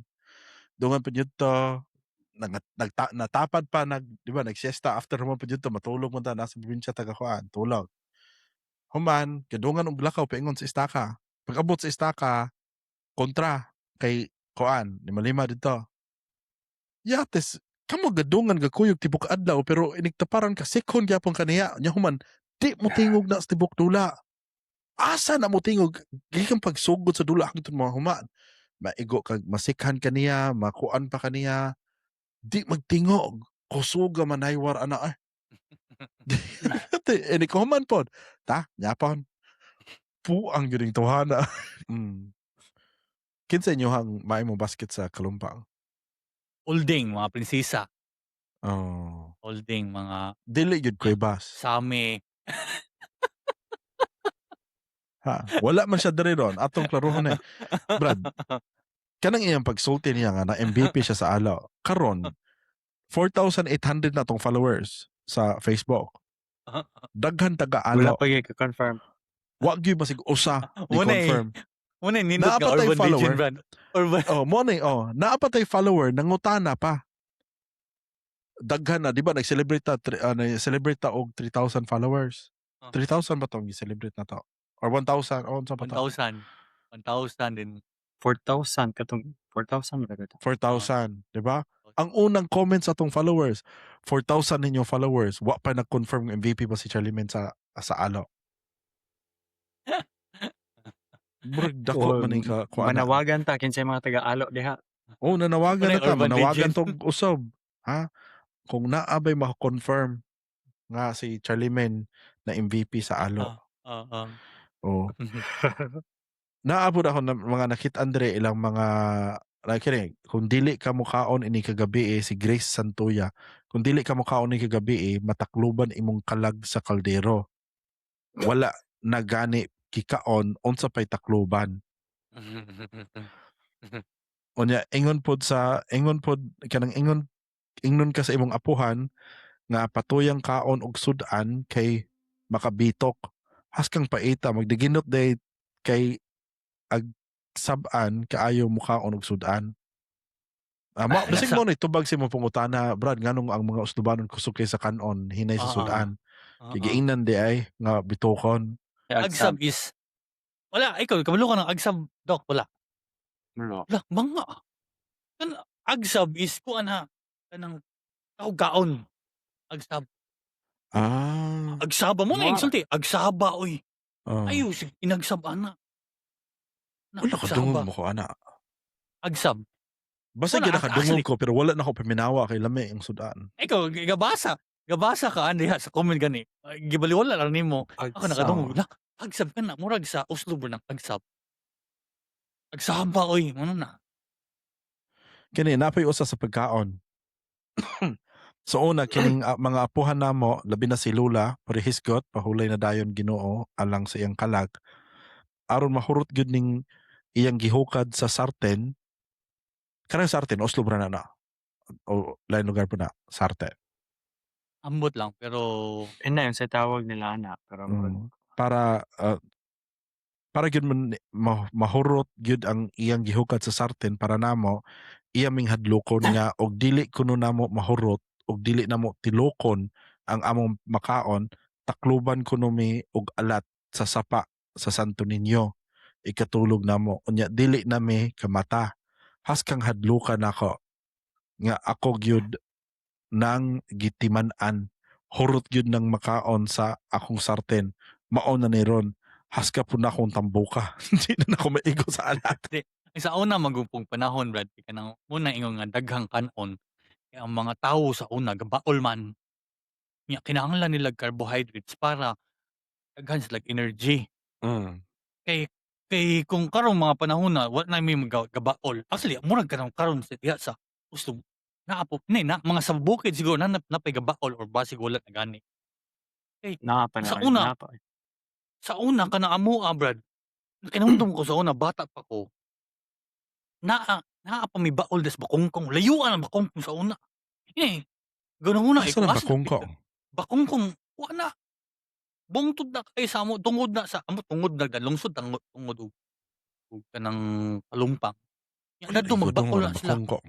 Dungan pa dito, natapad pa nag, di ba, nagsiesta after human pa dito, matulog man ta nasa probinsya taga kuan, tulog. Human, kadungan og lakaw paingon sa istaka. Pag abot sa istaka, kontra kay kuan, lima-lima dito. Yates, kamo gadungan gakuyog tibok adlaw pero inigtaparan ka sikhon gyapon kaniya. Nya human, di mo tingog na sa tibok dula. Asa na mo tingog gikan pagsugod sa dula hangtod mahuman. Maigo kag masikhan kaniya, makuan pa kaniya. Di magtingog. Kusuga manaywar ana ay. Eh, ni kuhuman pod. Ta, nyapon. Puang gyud ning tawhana. Kinsa inyohang maay mo basket sa Kalumpang? Olding, mga prinsesa. Oh. Olding, mga Dili gyud Cuevas. Same. Ha, wala man siya diri ron. Atong klarohon eh. Brad, kanang iyang pagsulti niya nga na MVP siya sa Alo. Karon, 4,800 na tong followers sa Facebook. Daghan taga Wala Alo. pa gyud ka-confirm. Wa gyud basig usa ni Muna eh. confirm. Muna nindot Naa nga pa tay urban legend, follower. Brad. Urban. Oh, mo ni oh, naa pa tay follower nangutana pa. Daghan na, di ba nag-celebrate ta nag-celebrate ta og 3,000 followers. Oh. 3,000 ba tong gi-celebrate na to? Or 1,000 o unsa pa to? 1,000. 1,000 din. 4,000 katong 4,000 ba to? 4,000, di ba? Ang unang comment sa atong followers, 4,000 ninyo followers, wa pa nag-confirm MVP ba si Charlie Men sa Alo. Murag dako O, man ni ka kuan na. manawagan ta kinsay mga taga-Alo diha. Oh, nanawagan na Wala ta, urban manawagan legend. tong usob. Ha? Kung naa bay ma-confirm nga si Charlie Men na MVP sa Alo. Ah. Oh. Naabot ako na mga nakit-an diri ilang mga like kini, kung dili ka mukaon ini kagabi eh, si Grace Santoya, kung dili ka mukaon ini kagabi eh, matakluban imong kalag sa kaldero. Wala na gani kikaon unsa pay takluban. Unya ingon pod sa ingon pod kanang ingon ingnon ka sa imong apuhan nga patuyang kaon og sud-an kay makabitok. Haskang paita magdiginot day kay ag sab-an kaayo mukaon og sud-an. Ah, ma, Ah, basig mo ni tubag sa imong pangutana, Brad, nganong ang mga Uslobanon kusog kay sa kanon, hinay sa sud-an. Kay giingnan di ay nga bitokon. Agsab is wala, ikaw kabalo ka ng agsab, doc, wala. Wala. Wala, mga kan agsab is kuan ha kanang kaugaon. Agsab. Agsaba mo na Mga. insulti, agsaba oy. Oh. Ayo sig inagsab ana. Na, Wala ka dungog agsaba. mo ko ana. Agsab. Basta Wala, gyud nakadungog actually- ko pero wala na ko paminawa kay lami ang sudan. Ikaw gabasa. Gabasa ka diha sa comment gani. Ay, gibaliwala lang nimo. Ako nakadungog la. Agsab ka na murag sa Oslo ba ng agsab. Agsaba oy, ano na. Kini napay usa sa pagkaon. Sa una kining mga apuhan namo labi na si Lula, parihisgot pahulay na dayon Ginoo alang sa iyang kalag. Aron mahurot gyud ning iyang gihukad sa sarten. Kanang sarten Oslo bra na na. O lain lugar po na sarten. Ambot lang pero Ina yun sa tawag nila ana pero Para para gyud man mahurot gyud ang iyang gihukad sa sarten para namo iya ming hadlokon nga og dili kuno namo mahurot og dili namo tilokon ang among makaon, takluban kuno mi og alat sa sapa sa Santo Niño ikatulog namo, unya dili nami kamata. Haskang hadlukan nako nga ako gyud nang gitiman-an, hurot gyud nang makaon sa akong sarten, mao na ni ron, haska po na akong tambuka. Di na nako maigo sa alat. Ang sa una magumpong panahon, Brad, kay kanang muna ingon nga daghang kanon kay ang mga tawo sa una gabaol man. Nya kinahanglan nila carbohydrates para daghan sila energy. Kay kay kung karong mga panahon na wa na may gabaol. Actually, murag kanang karon sa diha sa Oslo naa po ni na mga sa bukid siguro na napay gabaol or basig wala na gani. Kay Naa pa na sa kayo, una naa pa. Sa una kanang amoa, Brad. Kinahumdum ko sa una bata pa ko. Naa naa pa may baol des bakungkong. Layuan ang bakungkong sa una. Eh, ganun una eh, Asa kung na asa bakungkong? Bakungkong wa na. Bungtod na kay sa amo tungod na sa amo tungod na lungsod tungod tungod og kanang Kalumpang. Nya Wala kadto na magbaol dungog na sila. bakungkong.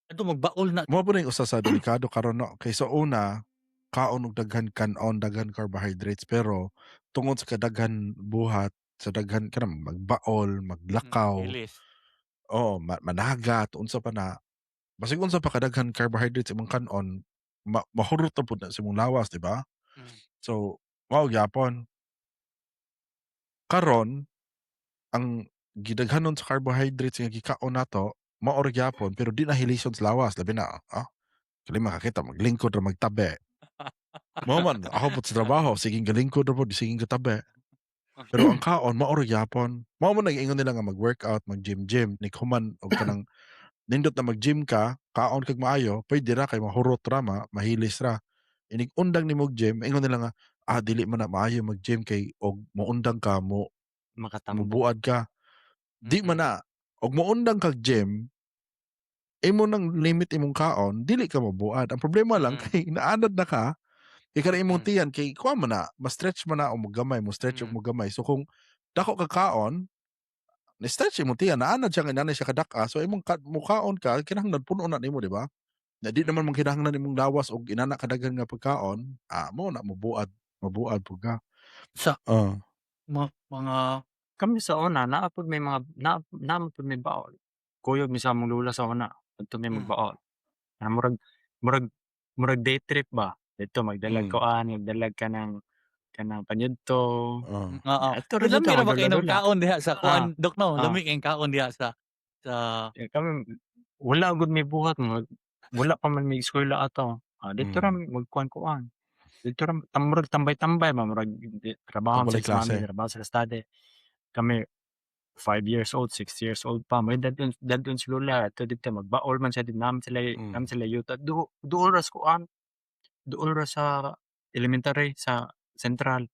Kadto magbaol na. Mao po na yung usa sa delikado karon no kay sa una kaon og daghan kanon, daghan carbohydrates, pero tungod sa kadaghan buhat sa daghan kanang magbaol, maglakaw, Bilis. oh, managat unsa pa na, basig unsa pa kadaghan carbohydrates imong kanon, mahurot na pud na sa imong lawas, di ba? Mm. So mao gyapon. Karon ang gidaghanon sa carbohydrates nga gikaon nato mao ra gyapon, pero di na hilison sa lawas, labi na kali makakita maglingkod ra magtabi. Mao man ako pud sa trabaho, sige galingkod ra pud, sige gatabi. Pero ang kaon mao ra gyapon. Mao man nag-ingon nila nga mag-workout, mag-gym-gym, nig human og kanang nindot na mag-gym ka, kaon kag maayo, pwede ra kay mahurot ra, mahilis ra. Inig undang nimo og gym, ingon nila nga dili man na maayo mag-gym kay og moundang ka mo Makatambok. Mubuad ka. Di man na og moundang kag gym, imo nang limit imong kaon, dili ka mabuad. Ang problema lang kay naanad na ka, kay kanang imong tiyan kay kuha man na, ma-stretch man na o mogamay, mo stretch og mogamay. So kung dako ka kaon, ni stretch imong tiyan, naanad siya nga inanay siya kadak-a, so imong ka, mukaon ka kinahanglan puno na nimo, di ba? Na di naman man kinahanglan imong lawas og inana kadaghan nga pagkaon, mo na mobuad, mabuad pud ka. Sa mga Kami sa una naa pud may mga naa man pud may baol. Kuyog mi sa among lola sa una, adto mi magbaol. Ah, murag day trip ba. Didto magdalag kuan, magdalag kanang kanang panyudto. Oo. Adto ra Pero didto lami ra ba kaayo ng magdula-dula. kaon diha sa kuan, Dok, no? Lami kayong kaon diha sa Eh, kami wala gud may buhat, mag wala pa man may eskwela ato. Ah, didto ra mi magkuan-kuan. Didto ra murag tambay-tambay ba, murag di trabaho Walay sila sa mami, klase. trabaho sila study. Kami 5 years old, 6 years old pa, may dadon si lola adto didto magbaol man siya didto naa man sila yuta. Duol ra sa kuan, duol ra sa elementary sa Central.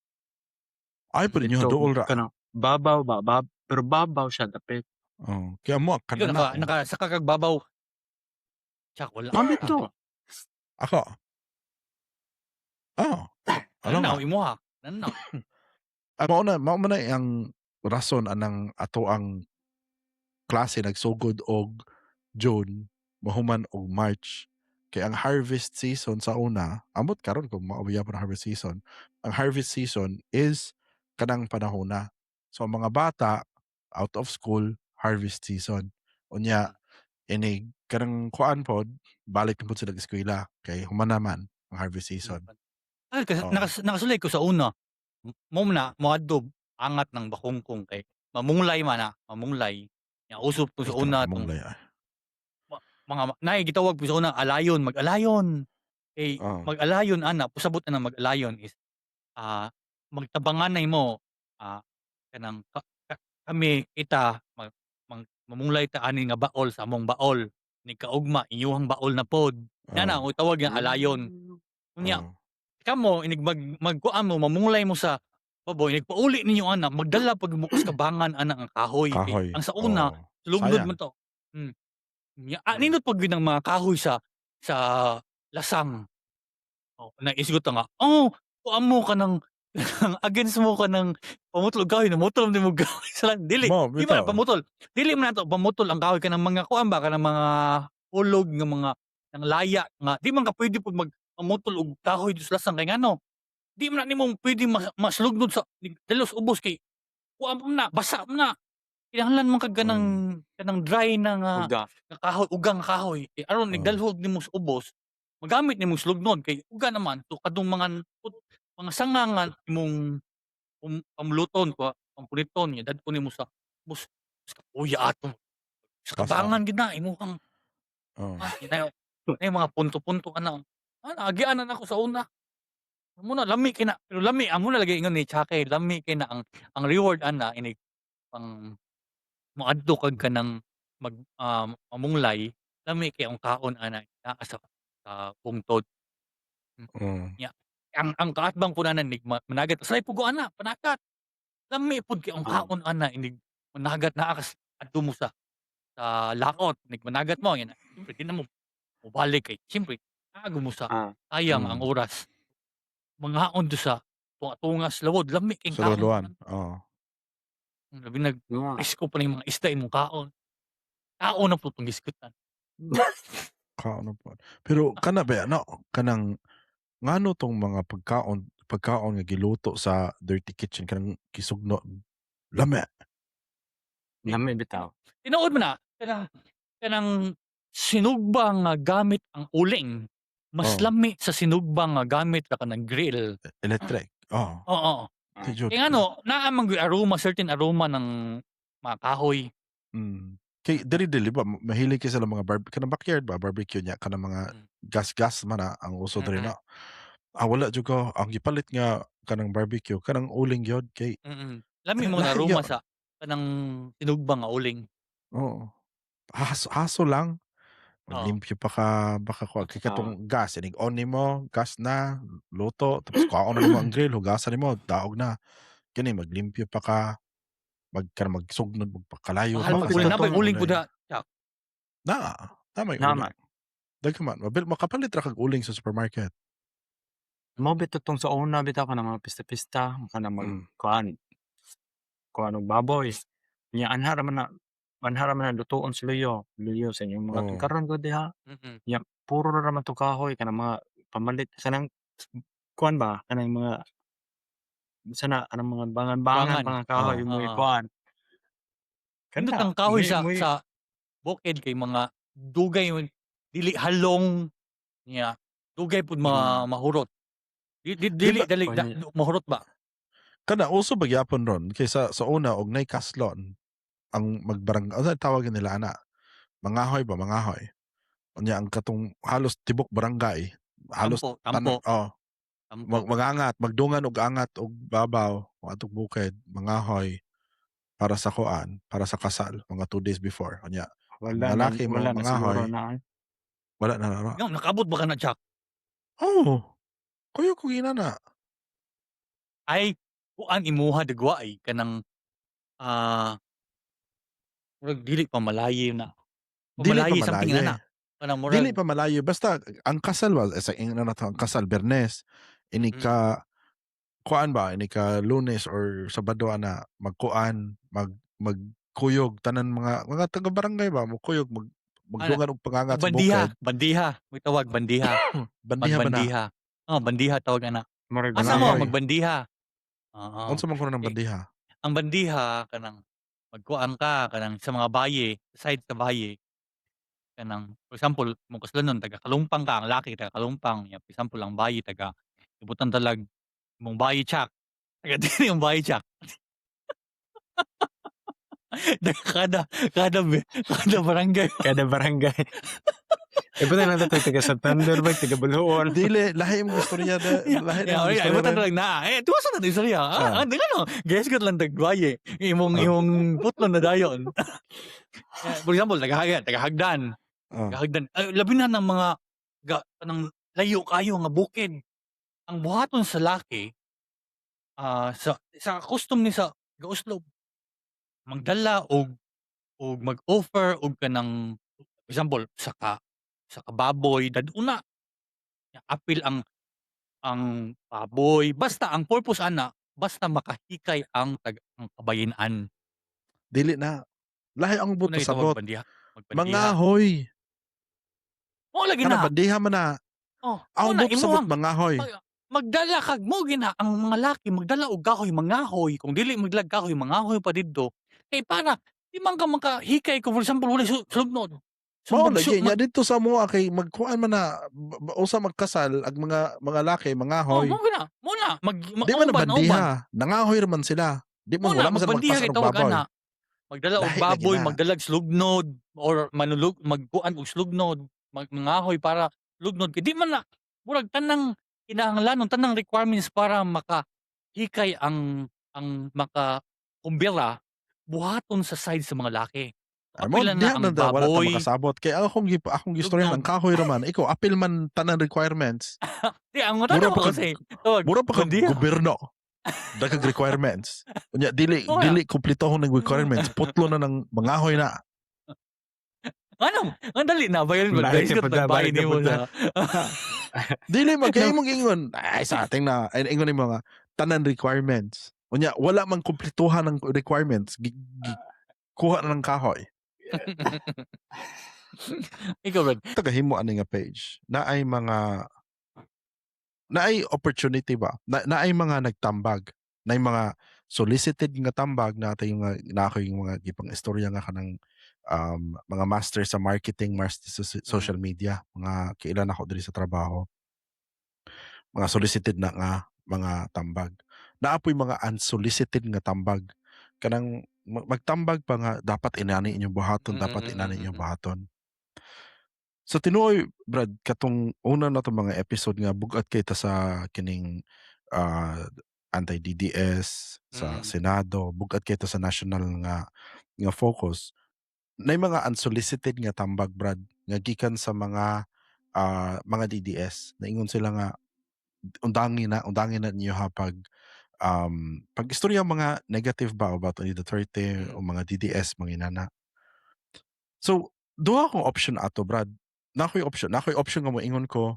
Ay pud inyo Didto duol ra. Kanang babaw ba, pero babaw siya dapit. Oh, kaya mo Ikaw kanana. Nakasaka kag babaw? Tsak wala. Ah, didto. Ako. Oh. Ano Nanaw nga? imoha. Nanaw. Ah, mao man na ang rason anang ato ang klase nagsugod og June, mahuman og March. Kay ang harvest season sa una, amot karon kung mao pa ang harvest season. Ang harvest season is kanang panahona. So ang mga bata out of school, harvest season. Unya inig kanang kuan pod, balik na pod sila eskwela kay human naman ang harvest season. Ay, kasi nakasulay ko sa una. Mo na moadto angat ng bakungkong kay mamunglay man na, mamunglay. Ya usop ko sa Ito, una tong mamunglay, ah. Mga naay gitawag po sa una alayon, mag-alayon. Kay mag-alayon ana, pasabot na mag-alayon is magtabanganay mo, kanang kami kita mag, mamunglay ta ani nga baol sa among baol. Ni kaugma inyuhang baol na pod. Na ang tawag nga alayon. Unya kamo inig magkuan mo, mamunglay mo sa baboy, nagpauli ninyo ana, magdala pag mo kabangan ana ang kahoy. Kay Kahoy. ang sa una sulugod Sayang. man to. Nya, nindot pag yun ang mga kahoy sa lasang. Oh, naisgot nga. Oh, kuan mo ka ng against mo ka ng pamutol og kahoy, namutol man mo kahoy sa lang. Dili, Mo, di man na bitaw. pamutol. Dili man nato pamutol ang kahoy kanang mga kuan ba, kanang mga hulog nga mga nang laya nga di man ka pwede pud mag pamutol og kahoy sa lasang kay ngano. Di man na nimo pwede maslugnod sa dalos ubos kay kuan pa man na, basa man na. Kinahanglan man kag kanang kanang dry na nga Uga. nga kahoy, ugang kahoy. Kay aron nigdalhog nimo sa ubos, magamit nimong slugnod kay uga naman to kadtong mga sanga nga imong pamuluton ko, pampuliton nga dad-on nimo sa ubos. Kapuya ato. Sa Basa. kabangan gid na imuhang na mga punto-punto ana. Ah, naagian na nako sa una. Amo na lami kay na, pero lami amo na lagi ingon ni Chucky, lami kay na ang reward ana inig pang moadto kag kanang mag mamunglay, lami kay ang kaon ana naa sa bungtod. Nya ang kaatbang ko na nig managat usahay pud ko ana, panagat. Lami pud kay ang kaon ana inig managat naa kas adto mo sa laot, nig managat mo yan. Siyempre di na mo mobalik kay siyempre naago mo sa sayang ang oras. Mangaon do sa tunga-tunga sa lawod, lami kay Sa kaon. Luluan, oo. Labi nag presko pa ning mga isda imong kaon. Kaon na pud tong gisgutan. Kaon na pod. Pero kana ba no, kanang ngano tong mga pagkaon pagkaon nga giluto sa dirty kitchen kanang kisugno lami. Lami bitaw. Tinuod man na kanang kanang sinugba nga gamit ang uling mas lami sa sinugba nga gamit ra kanang grill. Electric. Oo. Oo. Di jud. Kay ngano, naa man gyud aroma, certain aroma ng mga kahoy. Kay diri dili ba mahilig kay sila mga kanang backyard ba, barbecue niya, kanang mga gas-gas man na ang uso diri na. Ah, wala jud ko ang gipalit nga kanang barbecue, kanang uling gyud kay Lami mo lahi aroma gyud. sa kanang tinugba nga uling. Oo. Haso lang. Oo. Maglimpyo pa ka, baka kuha kay katong gas inig on nimo, gas na, luto, tapos kuhaon na nimo ang grill, hugasan nimo, daog na. Kini maglimpyo pa ka, mag kanang magsugnod, magpakalayo Mahal pa man ka uling sa na Katong uling pud uling. ha. Chak. Na may Naa uling. man. Daghan man, mabil makapalit ra kag uling sa supermarket. Mao bitaw tong sa una bitaw kanang mga pista-pista, kanang mag kuan kuan og baboy. Nya anha ra man na lutoon sa luyo, luyo sa inyong mga karon gud diha. Nya puro ra man to kahoy, kanang mga pamalit kanang kuan ba, kanang mga sana kanang mga bangan-bangan Bangan. pa nga kahoy mo ikuan. Nindot Kana ang kahoy moy sa moy sa bukid kay mga dugay man, dili halong nya dugay pud mahurot. Di di Di dili ba dali da, Unya mahurot ba? Kana uso ba gyapon ron kaysa sa una og nay kaslon ang magbarang unsa tawag nila ana? Mangahoy ba, mangahoy. Unya ang katong halos tibok barangay, halos Tampo, tanan tampo., oh, Tampo. Mangangat, magdungan og angat og babaw atong bukid, mangahoy para sa kuan, para sa kasal mga 2 days before. Unya Wala mga na laki mo wala na siguro mangahoy. na ay. Wala na na. Nga nakaabot ba ka na, Jack? Oo. Kuyo ko ginana. Ay, kuan imuha dagwa ay kanang murag dili pa malayo na. Dili pa Pamalaye something malayo. ana. Kanang murag Dili pa malayo basta ang kasal ba sa ingnon na to, ang kasal Biyernes ini ka kuan ba, ini ka Lunes or Sabado ana magkuan, magkuyog tanan mga taga barangay ba mokuyog, Ana, magdungan og pangangat sa bandiha, bukid. Bandiha, may tawag bandiha. Bandiha ba na? Magbandiha. Oh, bandiha tawag ana. Murag Asa mo Mangahoy. magbandiha? Oo. Unsa man kuno ng Eh, bandiha? ang bandiha kanang magkuan ka kanang sa mga baye, side sa baye. Kanang for example, imong kasulanon taga Kalumpang ka, ang laki taga Kalumpang, nya for example ang baye taga ibutan talag imong baye Chak. Taga diri imong baye, Chak. Kada kada kada barangay. Kada barangay. Ibutan na to taga Santander ba, taga Buluon. Dili lahi imong istorya da, lahi na Yeah, imong ay, istorya ibutan rin. talag naa. Eh, tuwa sa na istorya. Ah, ah, di no. Guess ko lang tagbaye. Imong imong putlon na dayon. Yeah, for example, taga taga Hagdan. Taga Hagdan. Ay, labi na ng mga ga, kanang layo kayo nga bukid. Ang buhaton sa laki sa custom ni sa Gauslob, magdala og mag-offer og kanang for example sa ka baboy dad-una. Apil ang baboy, basta ang purpose ana basta makahikay ang kabayin-an. Dili na. Lahi ang Mao buot na gitawag pasabot. bandiha, magbandiha. Mangahoy. Mao lagi Kana na. bandiha man na. Oh, Ang mao na buot pasabot imuhang mangahoy. Magdala kag mo gina ang mga laki magdala og kahoy, mangahoy. Kung dili magdala kahoy, mangahoy pa didto. Kay para di man ka makahikay kung for example walay sulubnod. So Mao lagi nya didto sa amoa kay magkuan man na usa magkasal ag mga laki Oh, mangahoy. mao gina. Mao na mag Di man na uban, uban. bandiha. Nangahoy ra man sila. Di Mao man na wala man sila magbandiha magpasar kay og tawag baboy. ana. Magdala og Lahi lagi baboy, na. magdalag slugnod or manulog magkuan og slugnod, mangahoy para lugnod kay di man na murag tanang kinahanglanon, tanang requirements para makahikay ang makakumbira buhaton sa side sa mga laki. Ay mo Apila na diha ang na da, wala ta baboy. makasabot kay akong gistoryahan ang Lugnod. kahoy ra man, ikaw apil man tanan requirements. Di ang Mura tanaw pa ko kag kasi tawag mura pa kag bandiha. gobyerno. Daghang requirements. Unya dili Oo na. dili kumpletohon ng requirements, putlo na ng mangahoy na. Ano? Ang dali na bayan ba Balik guys na pud na, nagbahay balik na nimo pud na. sa Dili man kay imong ingon ay sa ating na ay ingon nimo nga tanan requirements. Unya wala man kumpletuhan ng requirements, kuha na ng kahoy. Ikaw, Brad. Tagahimo ani nga page. Naay opportunity ba? Na naay mga nagtambag, naay mga solicited nga tambag na yung mga na ako yung mga gipang istorya nga kanang mga master sa marketing, master sa social media, mga kailan ako diri sa trabaho. Mga solicited na nga mga tambag. Naa poy mga unsolicited nga tambag. Kanang magtambag pa nga dapat inani inyong buhaton, dapat inani inyong buhaton. Sa tinuoy, Brad, katong una na tong mga episode nga bug-at kay ta sa kining anti-DDS sa Senado, bug-at kay ta sa national nga focus. Nay mga unsolicited nga tambag, Brad, nga gikan sa mga DDS. Naingon sila nga undangi na ninyo ha pag istorya mga negative ba about ni Duterte o mga DDS, mga inana. So duha akong option ato, Brad. Na ako'y option nga moingon ko,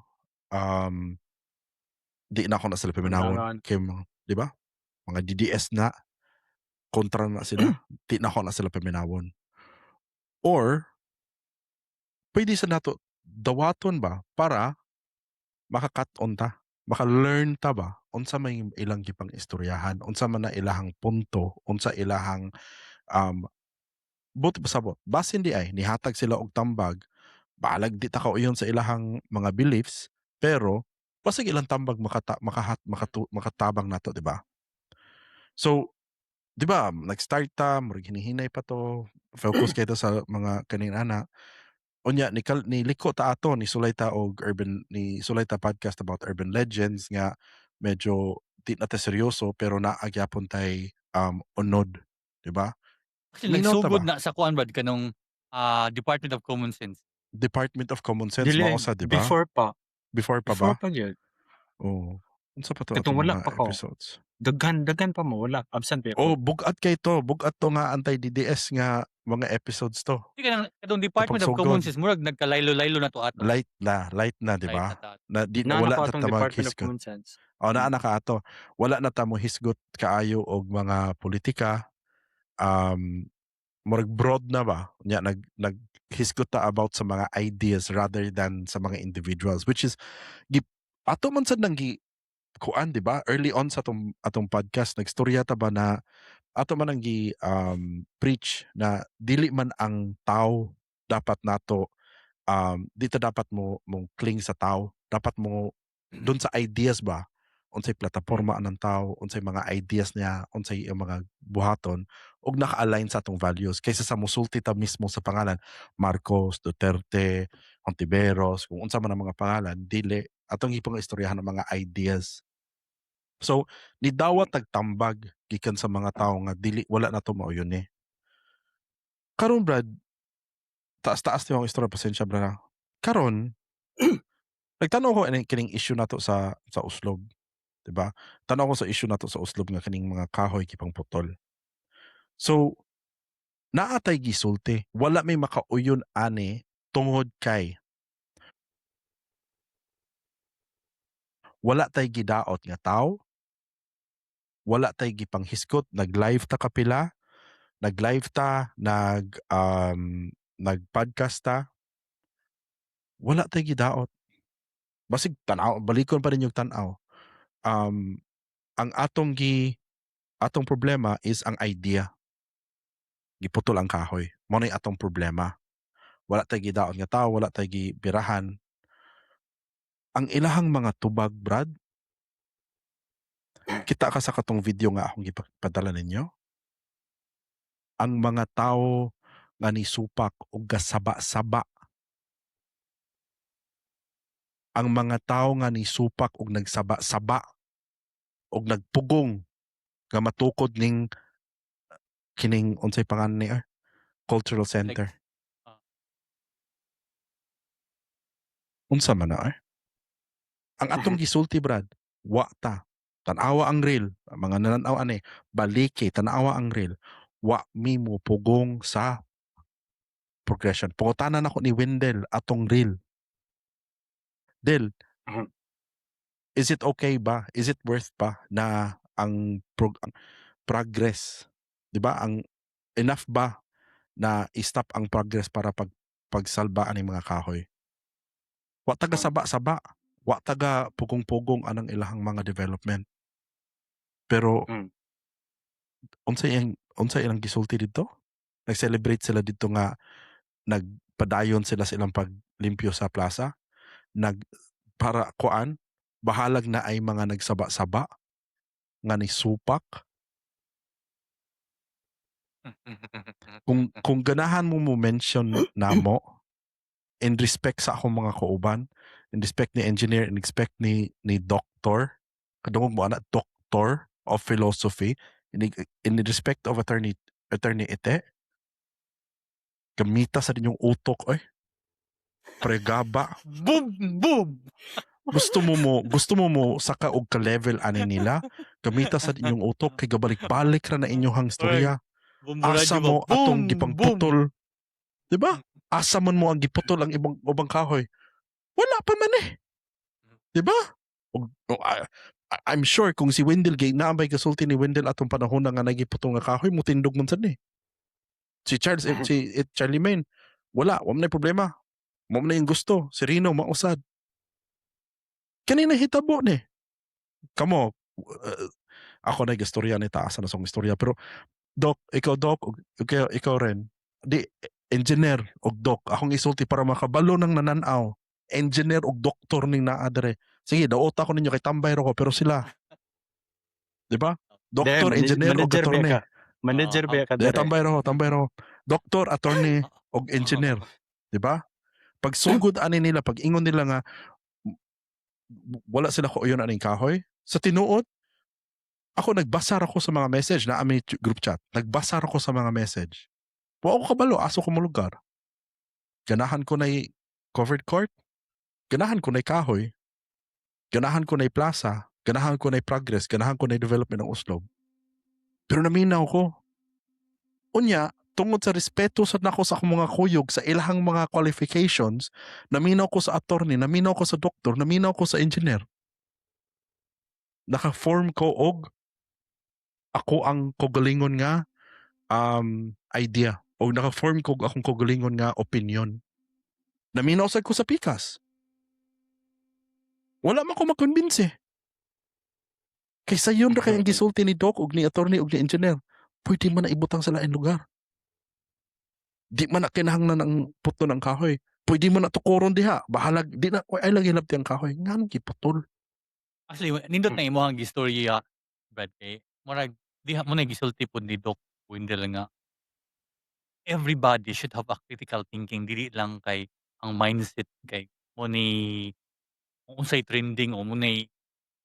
di na ako na sila paminawon Undangan. kay mga, di ba? Mga DDS na kontra na sila, di na ako na sila paminawon. Or pwede sa nato dawaton ba para maka-cut on ta, maka-learn ta ba unsa may ilang gipang istoryahan, unsa man na ilahang punto, unsa ilahang buot pasabot. Basin di ay nihatag sila og tambag, balag di ta kauyon sa ilahang mga beliefs, pero basig ilang tambag makata makahat makatu makatabang nato, di ba? So, di ba nag-start ta, murag hinihinay pa to, focus kay to sa mga kaning ana. Unya niliko ta ato, ni sulay ta podcast about urban legends nga medyo di na ta seryoso pero naa gyapon tay unod, di ba? Kasi Minaw ta nagsugod ba? Na sa kuan, Brad, kanong Department of Common Sense. Department of Common Sense Dili, mao sa, di ba? before pa. Before pa Before ba? pa gyud. Oo. Unsa pa to Katong atong wala mga pa ko. episodes? Daghan daghan pa mo wala absent pa Oh, ako. bug-at kay to, bug-at to nga anti-DDS nga mga episodes to. Di kanang katong Department of Common Pagsugod. Sense murag nagkalaylo-laylo na to ato. Light na, di Light ba? na ta. Na di Naa na wala ko na atong ta Department of maghisgot. Common Sense. Oh, naa na ka ato. Wala na ta mo hisgot kaayo og mga politika. Murag broad na ba? Nya naghisgot ta about sa mga ideas rather than sa mga individuals, which is ato man sad nang gi kuan, di ba? Early on sa atong podcast nagstorya ta ba na ato man ang gi preach na dili man ang tao dapat nato, di ta dapat mo mong cling sa tao, dapat mo dun sa ideas ba, unsay plataporma anang tao, unsay mga ideas niya, unsay iyang mga buhaton ug naka-align sa atong values kaysa sa musulti ta mismo sa pangalan Marcos, Duterte, Hontiveros, kung unsa man ang mga pangalan. Dili atong gipang istoryahan ang mga ideas. So nidawat tagtambag gikan sa mga tawo nga dili wala na to mauyon eh. Karon, Brad, taas-taas ni akong istorya, pasensya, Brad, ha. Karon nagtan-aw ko ani kining issue nato sa Oslob, di ba? Tan-aw ko sa issue nato sa Oslob nga kining mga kahoy gipang putol. So naa tay gisulti, wala may makauyon ani tungod kay wala tay gidaot nga tawo, wala tay gipanghisgot, nag-live ta kapila, nag-live ta, nag-podcast ta. Wala tay gidaot. Basig tan-aw, balikon pa ninyo tan-aw. Ang atong problema is ang idea. Giputol ang kahoy. Mao nay atong problema. Wala tay gidaot nga tawo, wala tay gibirahan. Ang ilahang mga tubag, Brad, kita ka sa katong video nga akong gipadala ninyo. Ang mga tawo nga nisupak og gasaba-saba. Ang mga tawo nga nisupak og nagsaba-saba og nagpugong nga matukod ning kining unsay pangalan ni cultural center. Ah. Unsa man na eh? Ang atong gisulti, Brad, wa ta. Tan-awa ang reel, ang mga nananaw ani, baliki, tan-awa ang reel. Wa mi mo pugong sa progression. Pangutanan ako ni Wendell atong reel. Del, is it okay ba? Is it worth ba na ang progress, 'di ba? Ang enough ba na i-stop ang progress para pagsalba aning mga kahoy? Wa taga saba-saba, wa taga pugong-pugong anang ilahang mga development. Pero unsa ilang gisulti didto? Nag-celebrate sila didto nga nagpadayon sila sa ilang paglimpyo sa plaza. Nag para kuan bahalag na ay mga nagsaba-saba. nga ni supak? Kung ganahan mo mo mention namo in respect sa akong mga kauban, in respect ni engineer, in respect ni doctor, kadungog mo ana, doctor of philosophy, in respect of attorney Ite, gamita sa inyong utok oy. Pregaba. Boom boom. Gusto mo mo saka og ka level ani nila, gamita sa inyong utok kay gabalik-balik ra na inyong istorya. Asa mo atong gipangputol? 'Di ba? Asa man mo ang giputol ang ibang ubang kahoy? Wala pa man eh. 'Di ba? Og, I'm sure kung si Wendell gay naa bay kasulti ni Wendell atong panahon na nga nagiputol nga kahoy, mutindog man sad ni. Si Charles eh, si Charlie Main, wala, wa man nay problema. Mo man na yung gusto. Si Rino mausad. Kani nahitabo ni. Kamo ako na istorya ni taas na sa istorya, pero Doc, ikaw Doc, ug ikaw rin. Di engineer og doc, akong isulti para makabalo ng nananaw. Engineer og doktor ning naa dere. Sige, daota ko ninyo kay tambay ra ko, pero sila, 'di ba? Doktor, engineer og manager ba attorney. Ka? Manager ba ka Di dere? tambay ra ko, tambay ra ko. Doktor, attorney og engineer, 'di ba? Pag sugod ani nila, pag ingon nila nga wala sila ko uyon aning kahoy, sa tinuod ako nagbasa ra ko sa mga message na ami group chat. Nagbasa ra ko sa mga message. Wa ako kabalo aso ko molugar. Ganahan ko na covered court. Ganahan ko na kahoy. Ganahan ko na plaza. Ganahan ko na progress. Ganahan ko na development ng Oslob. Pero naminaw ko. Unya, tungod sa respeto sa nako sa akong mga kuyog sa ilahang mga qualifications, naminaw ko sa attorney, naminaw ko sa doktor, naminaw ko sa engineer. Naka-form ko og ako ang kaugalingon nga idea o naka-form ko og akong kaugalingon nga opinion. Naminaw sad ko sa pikas. Wala man ko makonbinse. Kay sayon ra kay ang gisulti ni doc og ni attorney og ni engineer. Pwede man na ibutang sa lain lugar. Di man na kinahanglan ang puto ng kahoy. Pwede mo na tukoron diha. Bahalag di na ay lagi hilabti ang kahoy. Nganong giputol? Actually, nindot na imong gistorya, Brad, kay murag diha mo na gisulti pod ni Doc Wendell nga everybody should have a critical thinking, dili lang kay ang mindset kay mo ni kung unsay trending o mo nay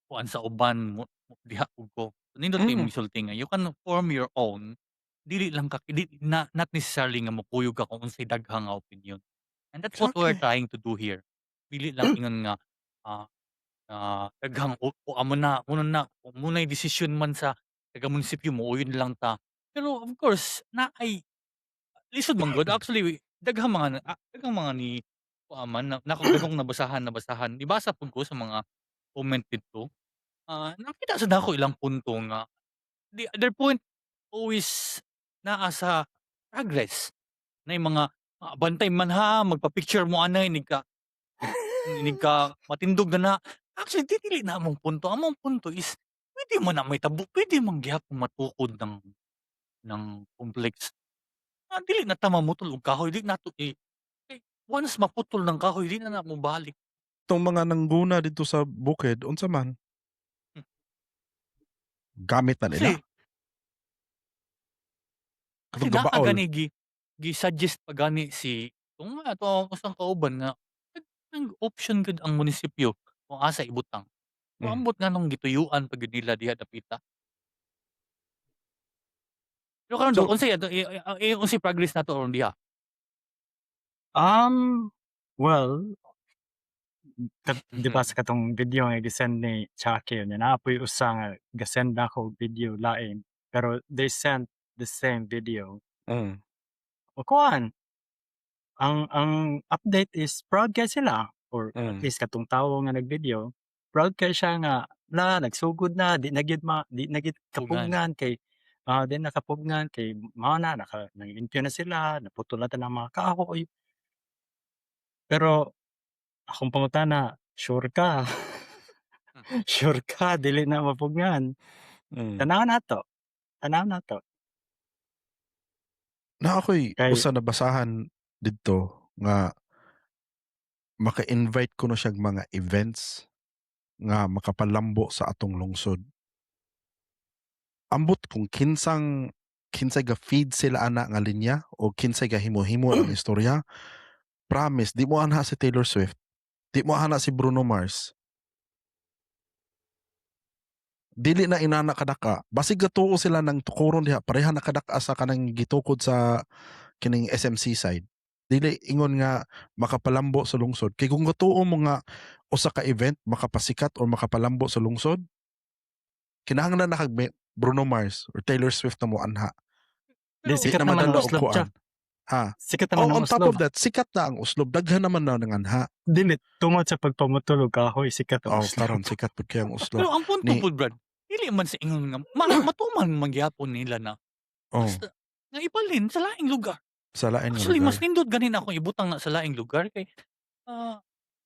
kuan sa uban mo diha pud ko. Nindot kay imong gisulti nga you can form your own, dili lang ka di na not necessarily nga mokuyog ka kung unsay daghang nga opinion. And that's what we're trying to do here. Dili lang ingon nga daghang o amo na mo na kung mo nay desisyon man sa taga munisipyo, muuyon lang ta. Pero of course naay lisod man gud actually, daghang mga ni kuan man na daghang nabasahan, nibasa pud ko sa mga comment didto. Nakita sad nako ilang punto nga the their point always naa sa progress. Naay mga, "Bantay man ha, magpa-picture mo anay inig ka matindog na na." Actually di dili na among punto, among punto is pwede man na mahitabo, pwede man gihapon matukod ng complex. Dili na ta mamutol og kahoy, di nato i kay once maputol ng kahoy, di na na mobalik. Tong mga nangguna didto sa bukid, unsa man? Gamit na nila? Kasi Katong naa gabaol. gani gi-suggest pa gani si kung ato ang usang kauban nga nag option gud ang munisipyo kung asa ibutang. So ambot nganong gituyuan pa gyud nila diha dapita. Pero karon, Dok, So unsay ato i unsay progress nato aron diha? Well, di ba sa katong video nga gi-send ni Chucky, unya naa poy usa nga ga-send nako og video lain, pero they sent the same video. O kuan, ang update is proud kay sila or at least katong tawo nga nag-video, proud kay siya nga na nagsugod na, di na gyud Pugngan. kapugngan kay di na kapugngan kay mao na naka nag-limpyo na sila, naputol na tanang mga kahoy. Pero akong pangutana, sure ka? Sure ka dili na mapugngan? Tan-awon nato, tan-awon nato. Naa ako'y Kay usa nabasahan didto nga maka-invite kuno siyag mga events nga makapalambo sa atong lungsod. Ambot kung kinsang kinsay ga feed sila ana nga linya o kinsay ga himo-himo ang istorya. Promise, di mo anha si Taylor Swift. Di mo ana si Bruno Mars. Dili na inana kadaka. Basig gatuo sila ng tukuron diha, pareha na kadaka sa kanang gitukod sa kining SMC side. Dili ingon nga makapalambo sa lungsod. Kay kung gatuo mo nga usa ka event makapasikat o makapalambo sa lungsod, kinahanglan na kag Bruno Mars or Taylor Swift na mo anha. Di Pero Di sikat na naman ang madala og Oslob kuan. siya. Ha? Sikat Oh, naman ang on top Oslob. of that, sikat na ang Oslob. Daghan naman na ng anha. Dili tungod sa pagpamutol og kahoy sikat ang Oh, Oslob. karon sikat pud kay ang Oslob. Pero ang punto Ni pud, Brad, dili man sa ingon nga matuman man gyapon nila na Oh, basta nga ibalhin sa laing lugar. Sa lain nga Actually, mas lugar. nindot ganin ako ibutang na sa laing lugar kay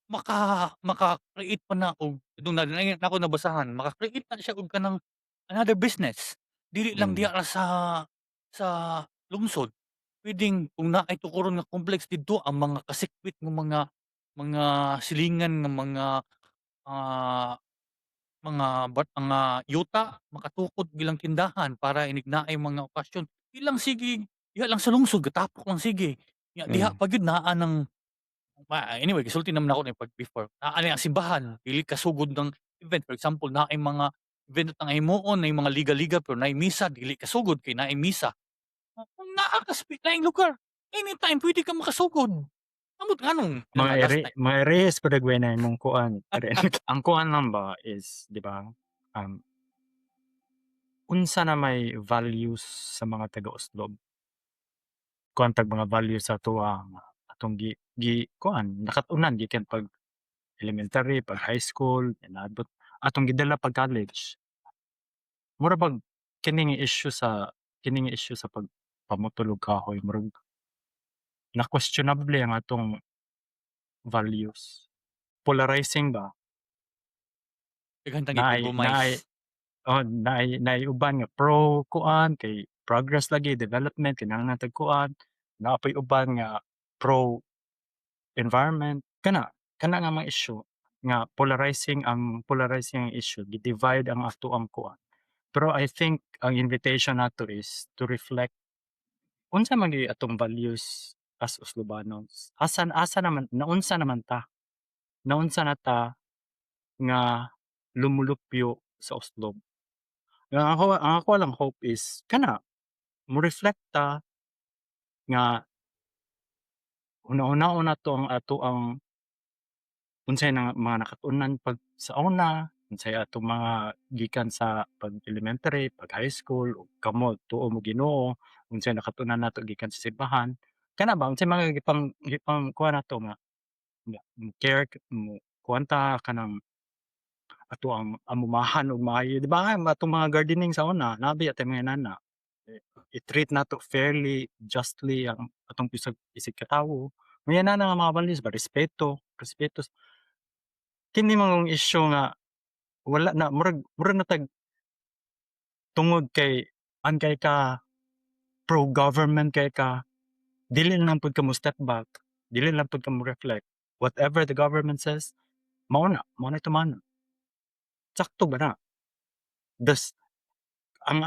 maka maka-create pa na og dung na nako nabasahan, maka-create na siya og kanang another business. Dili lang diha ra sa lungsod. Puwedeng kung naay tukuron nga complex didto ang mga kasikwit nga mga silingan nga mga bat mga yuta makatukod bilang tindahan para inig naay mga okasyon. Di lang sige diha lang sa lungsod gatapok lang sige. Nya diha pa gyud naa ng ma anyway, gisulti naman nako ni pag before. Naa ni ang simbahan, dili kasugod ng event. For example, naay mga event nga himuon, naay mga liga-liga pero naay misa, dili kasugod kay naay misa. Kung naa ka sa laing lugar, anytime pwede ka makasugod. Amot nganong Mga last ere time. Mga erehis pud na imong kuan. Ang kuan lang ba is, di ba, unsa na may values sa mga taga-Oslob? Kuan tag mga values sa atoa nga atong gi gi kuan nakat-unan gikan pag elementary, pag high school, naabot atong gidala pag college. Mura bag kining issue sa pagpamutol og kahoy, murag na questionable ang atong values. Polarizing ba? Daghan tang Naay naay gi-compromise. Oh, naay naay uban nga pro kuan kay progress lagi, development, kinahanglan tag kuan, naa poy uban nga pro environment, kana kana nga mga issue nga polarizing ang issue, gi-divide ang atoang kuan. Pero I think ang invitation nato is to reflect unsa man gyud atong values as Oslobanos. Asa asa naman naunsa naman ta? Naunsa na ta nga lumulupyo sa Oslob? Ang ako lang hope is kana mo-reflect ta nga huna-hunaon nato ang atoang unsay na mga nakat-unan pag sa una, unsay atong mga gikan sa pag elementary, pag high school, ug kamo tuo mo Ginoo, unsay nakat-unan nato gikan sa simbahan. Kana ba unsay mga gipang kuan nato nga nga mo care, mo kuan ta kanang ato ang amumahan og maayo, di ba, atong mga gardening sa una naa biya tay mga inana. I-treat nato fairly, justly ang atong bisag isig ka tawo. May ana nga mga values ba, respeto, respeto. Kini mangong issue nga wala na, murag na tag tungod kay an kay ka pro government kay ka, dili lang pud ka mo step back, dili lang pud ka mo reflect. Whatever the government says, mao na tumanon. Sakto ba na? Does ang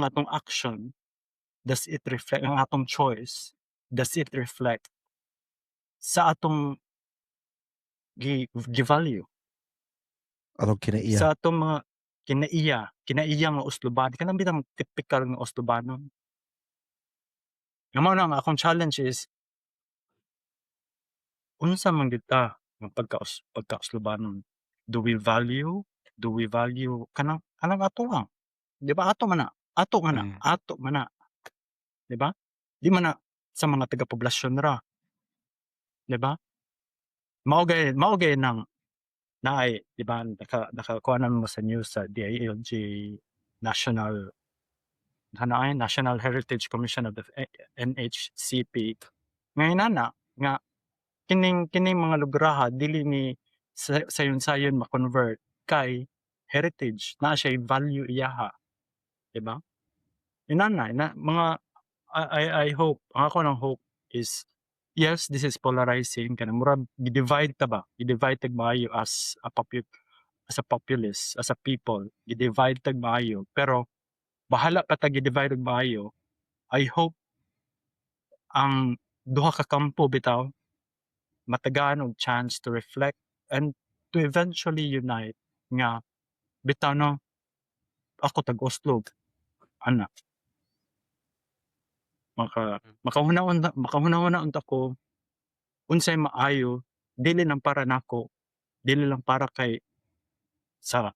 atong action, does it reflect ang atong choice, does it reflect sa atong gi gi-value? Atong kinaiya. Sa atong mga kinaiya nga Osloban, kanang bitang typical nga Oslobanon. Nga mao na ang akong challenge is unsa man gyud ta nga pagka-Oslobanon? Do we value kanang ato lang? Di ba ato man na, ato man na, ato man na. Di ba? Di man na sa mga taga-poblasyon ra. Di ba? Mao gay nang naay, di ba, nakakuha mo sa news sa DILG, National ano ay National Heritage Commission of the NHCP ngayon na nga kining mga lugraha dili ni sayon-sayon ma-convert kay heritage na siya, value iyaha, di ba? Inana na mga I hope, ang ako ng hope is, yes, this is polarizing, kanang murag gi-divide ta ba, gi-divide tag maayo as a populace, as a people, gi-divide tag maayo, pero Bahala pa tag i-divide og maayo. I hope ang duha ka kampo bitaw matagaan og chance to reflect and to eventually unite nga bitaw, no, ako tag Oslob ana makahuna-huna unta ko unsay maayo, dili lang para nako, dili lang para kay sa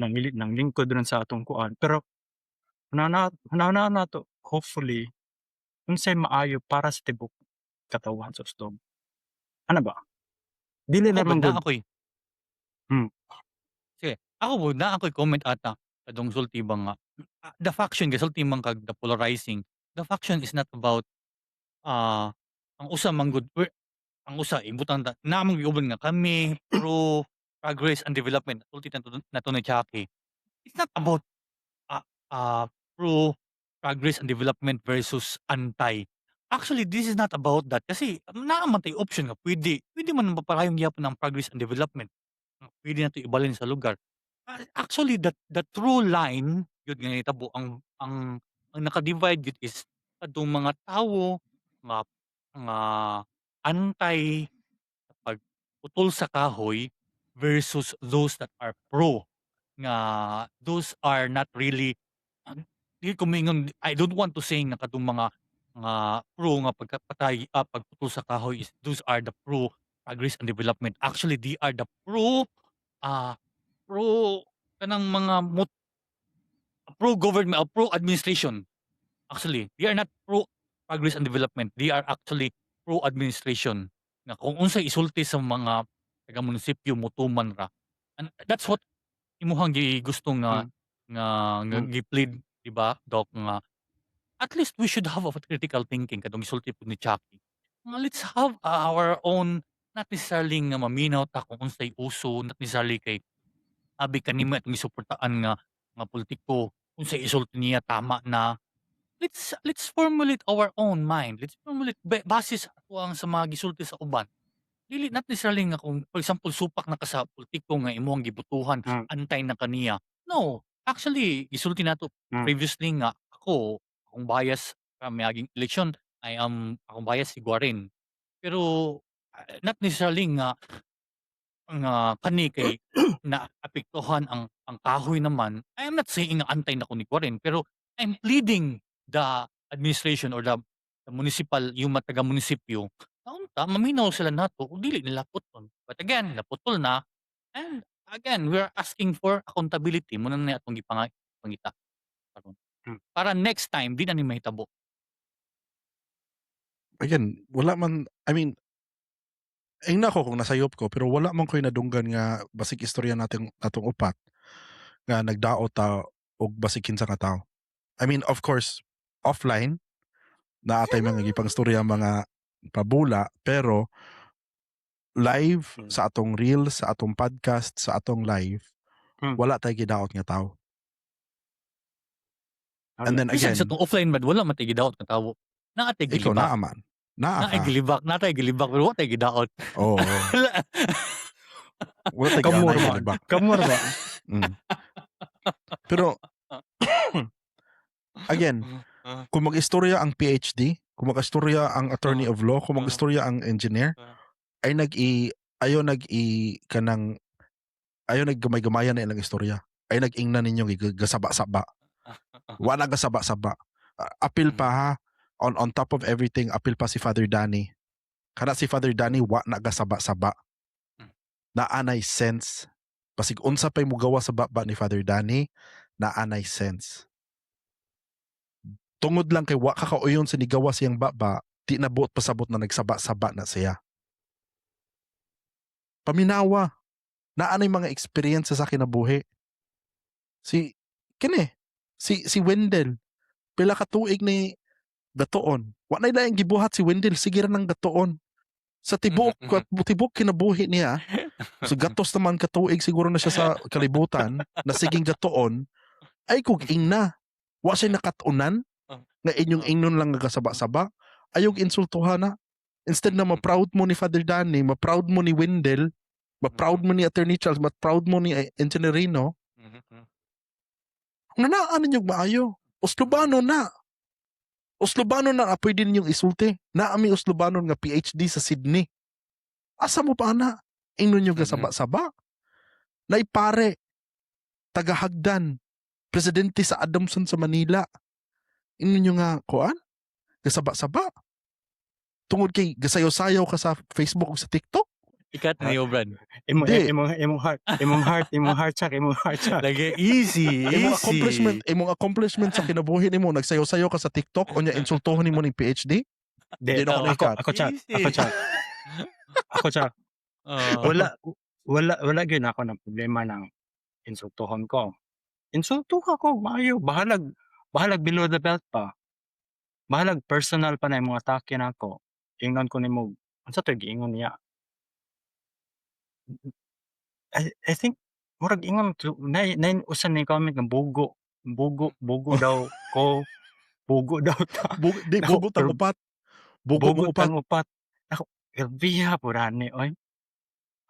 nang lingkod ron sa atong kuan, pero huna-huna nato hopefully unsay maayo para sa tibuok katawhan sa Oslob, ana ba, dili Ako lamang ba na gud. Ako'y Sige, ako pud naa ako'y comment ata kadtong sulti ba nga, the faction gasulti man kag the polarizing. The faction is not about ang usa man gud ang usa ibutang ta naa man gyud uban nga kami pro progress and development, sulti nato ni Chucky. It's not about pro progress and development versus anti. Actually, this is not about that kasi naa man tay option nga pwede man maparayon gihapon ang progress and development. Pwede nato ibalhin sa lugar. Actually, the true line gyud nga nahitabo, ang naka-divide gyud is kadtong mga tawo nga anti pagputol sa kahoy versus those that are pro, nga those are not really, dili ko moingon, I don't want to say nga kadtong mga nga pro nga pagkapatay, pagputol sa kahoy is those are the pro progress and development. Actually, they are the pro kanang mga pro government, pro administration. Actually, they are not pro progress and development. They are actually pro administration. Nga kung unsay isulti sa mga taga munisipyo, motuman ra. And that's what imuhang gigusto nga nga gi-plead, di ba, Doc, nga at least we should have a critical thinking, katong gisulti pud ni Chucky. Nga let's have our own, not necessarily nga maminaw ta kung unsay uso, not necessarily kay abi kanimo atong gisuportaan nga politiko, unsay isulti niya tama na. Let's formulate our own mind. Let's formulate base sa atoang sa mga gisulti sa uban. Dili not necessarily nga kung, for example, supak na ka sa politiko nga imong gibotohan, antay na kaniya. No, actually gisulti nato previously nga ako, akong bias sa miaging eleksyon, I am akong bias si Guarin. Pero not necessarily nga kani kay naapektuhan ang kahoy naman. I am not saying nga antay na ko ni Guarin, pero I'm pleading the administration or the municipal, yung mga taga munisipyo na unta maminaw sila nato ug dili nila putlon. But again, naputol na, and again, we are asking for accountability, mao na ni atong gipangita karon. Para next time di na ni mahitabo. Again, wala man, I mean, ingna ko kung nasayop ko, pero wala man ko'y nadunggan nga basig istorya natin natong upat nga nagdaot ta og basig kinsa ka tawo. I mean, of course, offline naa tay mga gipangstorya, mga pabula, pero live sa atong reels, sa atong podcast, sa atong live, wala tay gidaot nga tawo. And then Bisan again, sa atong offline man, wala man tay gidaot nga tawo. Naa tay ikaw gilibak. Naa man. Naa Naay ka. Gilibak, naa tay gilibak pero wa tay gidaot. Oo. Wala tay Kamor gidaot, ba? gilibak. Kamor ba? Pero again, kung mag-istorya ang PhD, kung mag-istorya ang attorney of law, kung mag-istorya ang engineer, ay nag-i ayo nag-i kanang ayo naggamay-gamayan na ilang istorya. Ay nag-ingna ninyo gasaba-saba. Wala gasaba-saba. Apil pa ha, on top of everything, apil pa si Father Danny. Kana si Father Danny wa na gasaba-saba. Naa nay sense. Basig unsa pay mugawa sa baba ni Father Danny, naa nay sense. Tungod lang kay wa ka kauyon sa nigawa siyang baba, di na buot pasabot na nagsaba-saba na siya. Paminawa. Naa nay mga experience sa kinabuhi. Si kini si Wendell, pila ka tuig ni gatuon. Wa nay laing gibuhat si Wendell, sige ra nang gatuon. Sa tibuok tibuok kinabuhi niya. So gatos naman katuig siguro na siya sa kalibutan na siging gatuon ay kog ingna. Wa siya nakatunan nga inyong ingnon lang nga gasaba-saba. Ayog insultuhan na. Instead na ma-proud mo ni Father Danny, ma-proud mo ni Wendell, ma-proud mo ni Attorney Charles, ma-proud mo ni Engineer Rino, Nga naa ninyo maayo. Uslubano na. Uslubano na pwede ninyong isulti. Naa mi Uslubano nga PhD sa Sydney. Asa mo pa na? Ingnon nyo gasaba-saba. Naipare, tagahagdan, presidente sa Adamson sa Manila. Ingnon nyo nga, kuan? Gasaba-saba. Tungod kay gasayaw-sayaw ka sa Facebook o sa TikTok. Ikat niyo, Brad. Imo Di. imong heart check, imong heart check. Lagi easy, Imong easy. Accomplishment sa kinabuhi nimo, nagsayaw-sayaw ka sa TikTok unya insultuhon nimo ning PhD. Di, Di na ako ako, naikat. ako chat, Easy. ako chat. Ako chat. Oo. Wala gyud ako ng problema ng insultuhon ko. Insulto ako, maayo, bahalag below the belt pa. Bahalag personal pa na imong atake nako. Ingnon ko nimo, unsa to'y giingon niya? I think murag ingon to na usa ni comment nga bugo, bugo, bugo daw ko, bugo daw ta. Di, Nako, bugo tang upat. Bugo Bugo mong upat. tang upat. Ako, grabiha po rani, oy.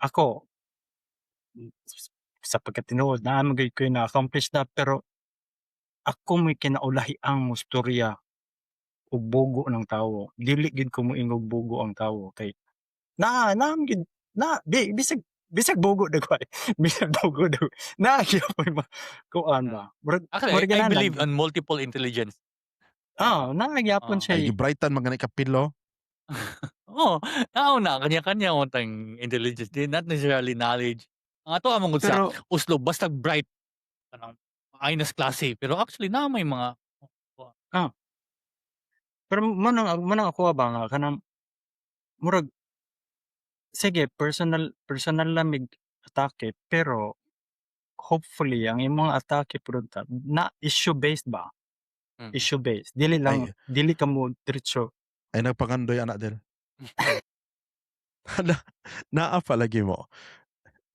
Ako, sa pagkatinuod, naa man gyud ko'y na-accomplish na, pero ako may kinaulahi ang mustorya og bugo ng tawo. Dili gyud ko moingog bugo ang tawo kay naa naa man gyud na di bisag bugo dagway, bisag bugo dagway. Naa gyapon ba kuan ba. Murag Actually, murag I ganahan believe lang. on multiple intelligence. Ah, naa gyapon Ah. siya. Ay, gibrightan man gani kapilo. Oo, tao na kanya-kanya mo tang intelligence di not necessarily knowledge. Ang ato among gud sa Pero Oslo basta bright kanang maayo nas klase pero actually naa may mga Ah. Pero mo nang ako ba nga kanang murag sige, personal lang mig atake, pero hopefully ang imong atake pud ta na issue based ba? Issue based, dili lang Ay. dili ka mo diretso. Ay, nagpangandoy ana del. Hala, naa palagi mo.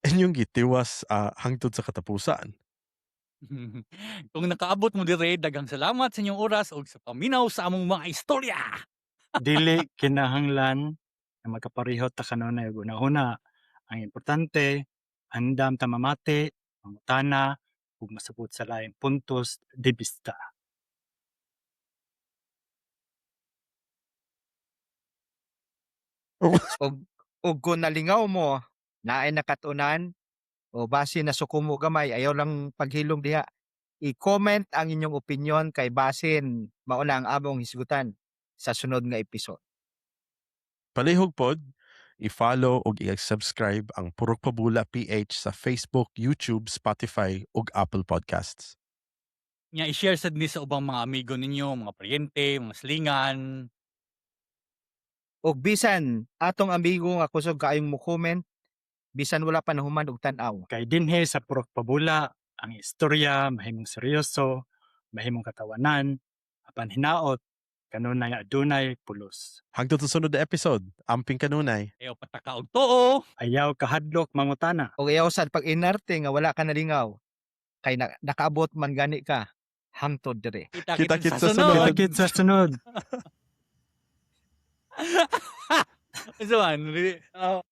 Inyong gitiwas hangtod sa katapusan. Kung nakaabot mo dire, daghang salamat sa inyong oras ug sa paminaw sa among mga istorya. Dili kinahanglan nga magkapareho ta kanunay og hunahuna. Ang importante, andam ta mamati, mangutana, ug masabot sa laing puntos de vista. Ug kung nalingaw mo, naay nakat-unan o base nasuko mo gamay, ayaw lang paghilom diha. I-comment ang inyong opinion kay basin mao na ang among hisgutan sa sunod nga episode. Palihog pod, i-follow ug i-subscribe ang Purok Pabula PH sa Facebook, YouTube, Spotify ug Apple Podcasts. Nya i-share sad ni sa ubang mga amigo ninyo, mga paryente, mga silingan. Ug bisan atong amigo nga kusog kaayong mo comment, bisan wala pa nahuman og tan-aw. Kay dinhi sa Purok Pabula, ang istorya mahimong seryoso, mahimong katawanan, apan hinaot kanunay adunay pulos. Hangtod sa sunod na episode, amping kanunay. Ayaw pataka og tuo. Ayaw kahadlok mangutana. Ug ayaw sad pag inarte nga wala ka nalingaw kay nakaabot man gani ka hangtod dire. Kita-kits Kita-kits sa sa sunod. sunod. Kita-kits sa sunod. Unsa man?